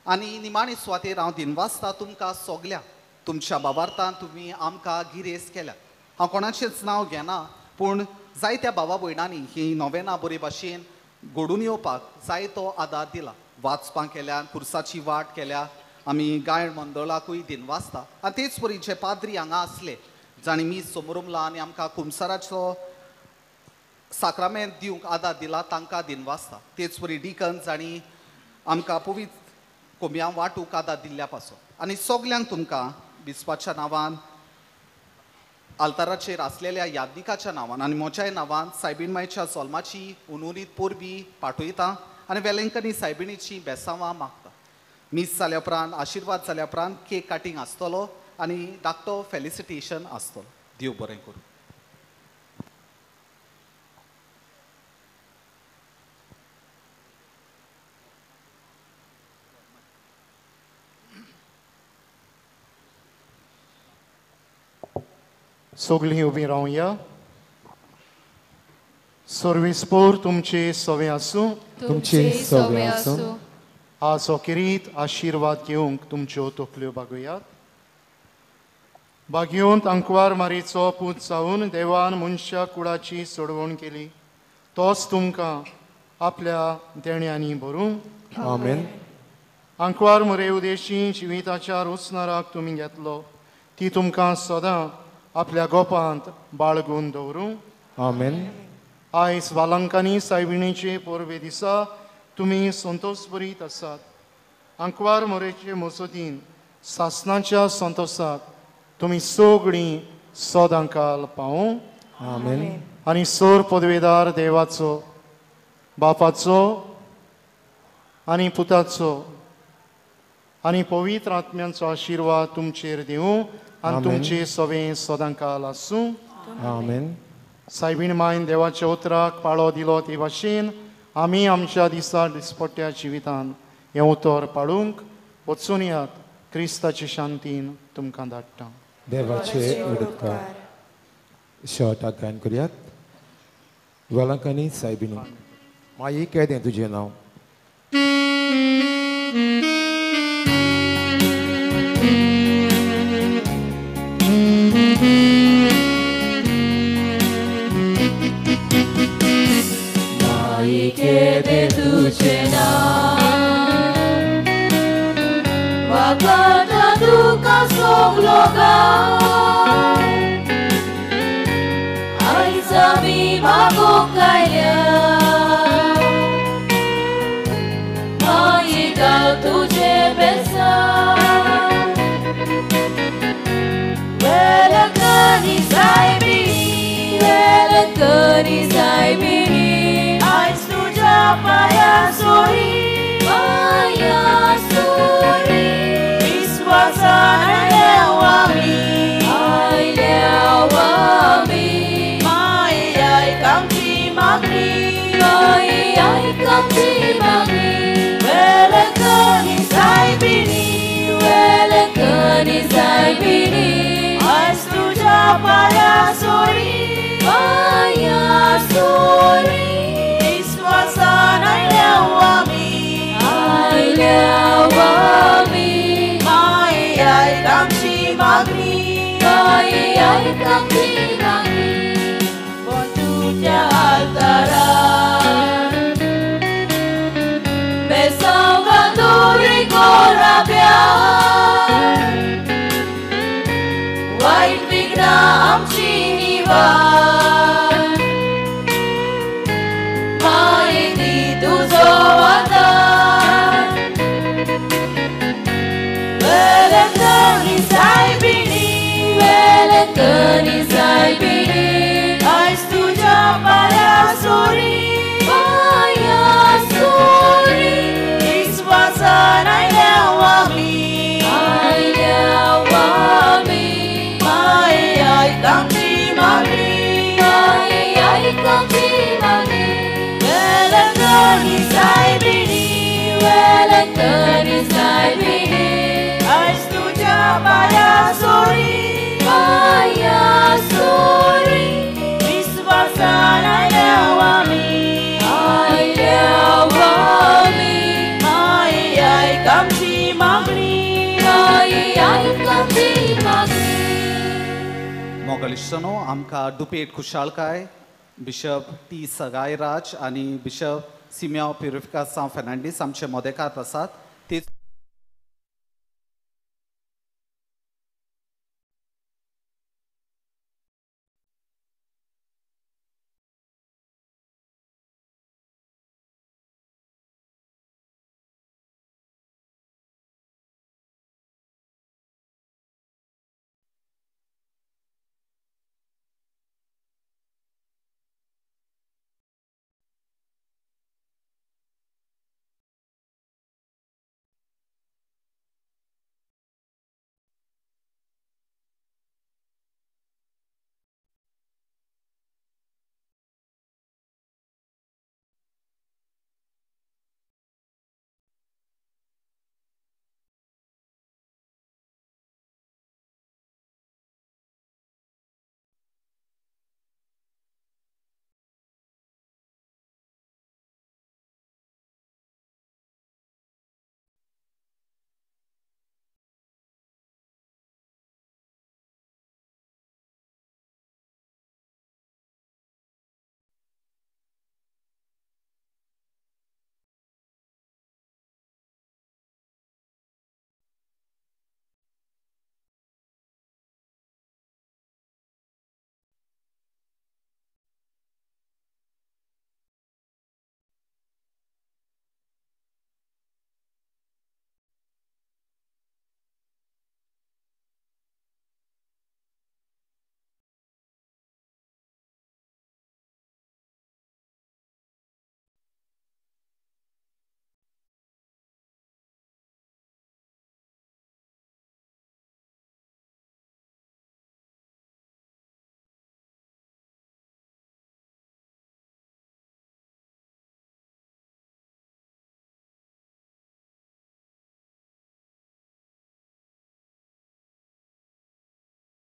आनी निमाणे सुवातेर हांव दिनवासता तुमकां सगल्या तुमच्या बाबार्थान तुमी आमकां गिरेस्त केल्या. हांव कोणाचेंच नांव घेना पूण जायत्या भावा भयणांनी ही नोवेना बरे भाशेन घडून येवपाक जायतो आदार दिला. वाचपां केल्या, कुर्साची वाट केल्या. आमी गायन मंडळाकूय दिनवासता. आनी तेच परी जे पाद्री हांगा आसले जांणी मीस समोरमला आनी आमकां कुमसाराचो साक्रामेंत दिवंक आदार दिला तांकां दिनवासता. तेच परी डिकन जांणी आमकां पवित्र कोंबयां वांटूंक आदार दिल्ल्या पासून. आनी सगल्यांक तुमकां बिस्पाच्या नांवान, आल्ताराचेर आसलेल्या यादनिकाच्या नांवान आनी म्हज्याय नांवान सायबीण मायच्या जल्माची उनुरीत परबी पाठयता आनी वेलंकनी सायबिणीची बेसांवां मागता. मीस जाल्या उपरांत, आशिर्वाद जाल्या उपरांत केक कटिंग आसतलो आनी धाकटो फेलिसिटेशन आसतलो. देव बरें करूं. सगळीं उबीं रावया. सर्वीसपोर तुमचे सवे आसूं. तुमचे सवे आसूं. आज अखेरीत आशिर्वाद घेवंक तुमच्यो तकल्यो बागयात. भाग्योंत आंकवार मारीचो पूत जावन देवान मनशा कुळाची सोडवण केली, तोच तुमकां आपल्या देण्यांनी भरूं. आमेन. आंकवार मरे उदेशी जिविताच्या रोसनाराक तुमी घेतलो, ती तुमकां सदां आपल्या गोपांत बाळगून दवरूं. आमेन. आयज वालंकांनी सायबिणीचे परबे दिसा तुमी संतोषभरीत आसात. आंकवार मोरेचे मसतीन सासनाच्या संतोषाक तुमी सगळीं सदांकाल पावूं. आमेन. आनी सोर पदवेदार देवाचो, बापाचो आनी पुताचो आनी पवित्र आत्म्यांचो आशिर्वाद तुमचेर दिवं आनी तुमचे सवे सदांकाल आसूं. आमेन. सायबीण मायन देवाच्या उतराक पाळो दिलो ते भाशेन आमी आमच्या दिसा दिसपट्ट्या जिवितान हें उतर पाळूंक वचून यात. क्रिस्ताचे शांतीन तुमकां धाडटा. देवाचे उपकार. शेवटाक गायन करुयात. वेलांकनी सायबिणी माई केदें तुजें नांव. माई केदें तुजें नांव, वागाता तुका सगलो गांव, आयज आमी मागूंक आयल्या, माई गांव तुजें बेसांव. वेलंकनी सायबिणी, वेलंकनी सायबिणी, आयज तुज्या पांया सोरी, पांया सोरी, विस्वासान आयल्या आमी, आयल्या आमी, माई आयक आमची मागणी, माई आयक आमची मागणी. वेलंकनी सायबिणी, वेलंकनी सायबिणी, आयज तुज्या पांया सोरी, पांया सोरी, विस्वासान आयल्या आमी, आयल्या आमी, माई आयक आमची मागणी, माई आयक आमची मागणी. तुज्या आल्तारार बेसांव घालून कोराब्यार, वायट विघ्नां आमची निवार, माई दी तुजो आदार. वेलंकनी सायबिणी, वेलंकनी सायबिणी, आयज तुज्या पांया सोरी, पांया सोरी, विस्वासान आयल्या आमी, आयल्या आमी, माई आयक आमची मागणी, माई आयक आमची मागणी. वेलंकनी सायबिणी, वेलंकनी सायबिणी, आयज तुज्या पांया सोरी, पांया सोरी, विस्वासान आयल्या आमी, आयल्या आमी, माई आयक आमची मागणी, माई आयक आमची मागणी. मोगलिश्टनो, आमकां दुपेट खुशालकाय बिशप टी सगायराज आनी बिशप सिमियांव प्युरिफिकासांव फेर्नांडीस आमचे मोदेकार आसात. ते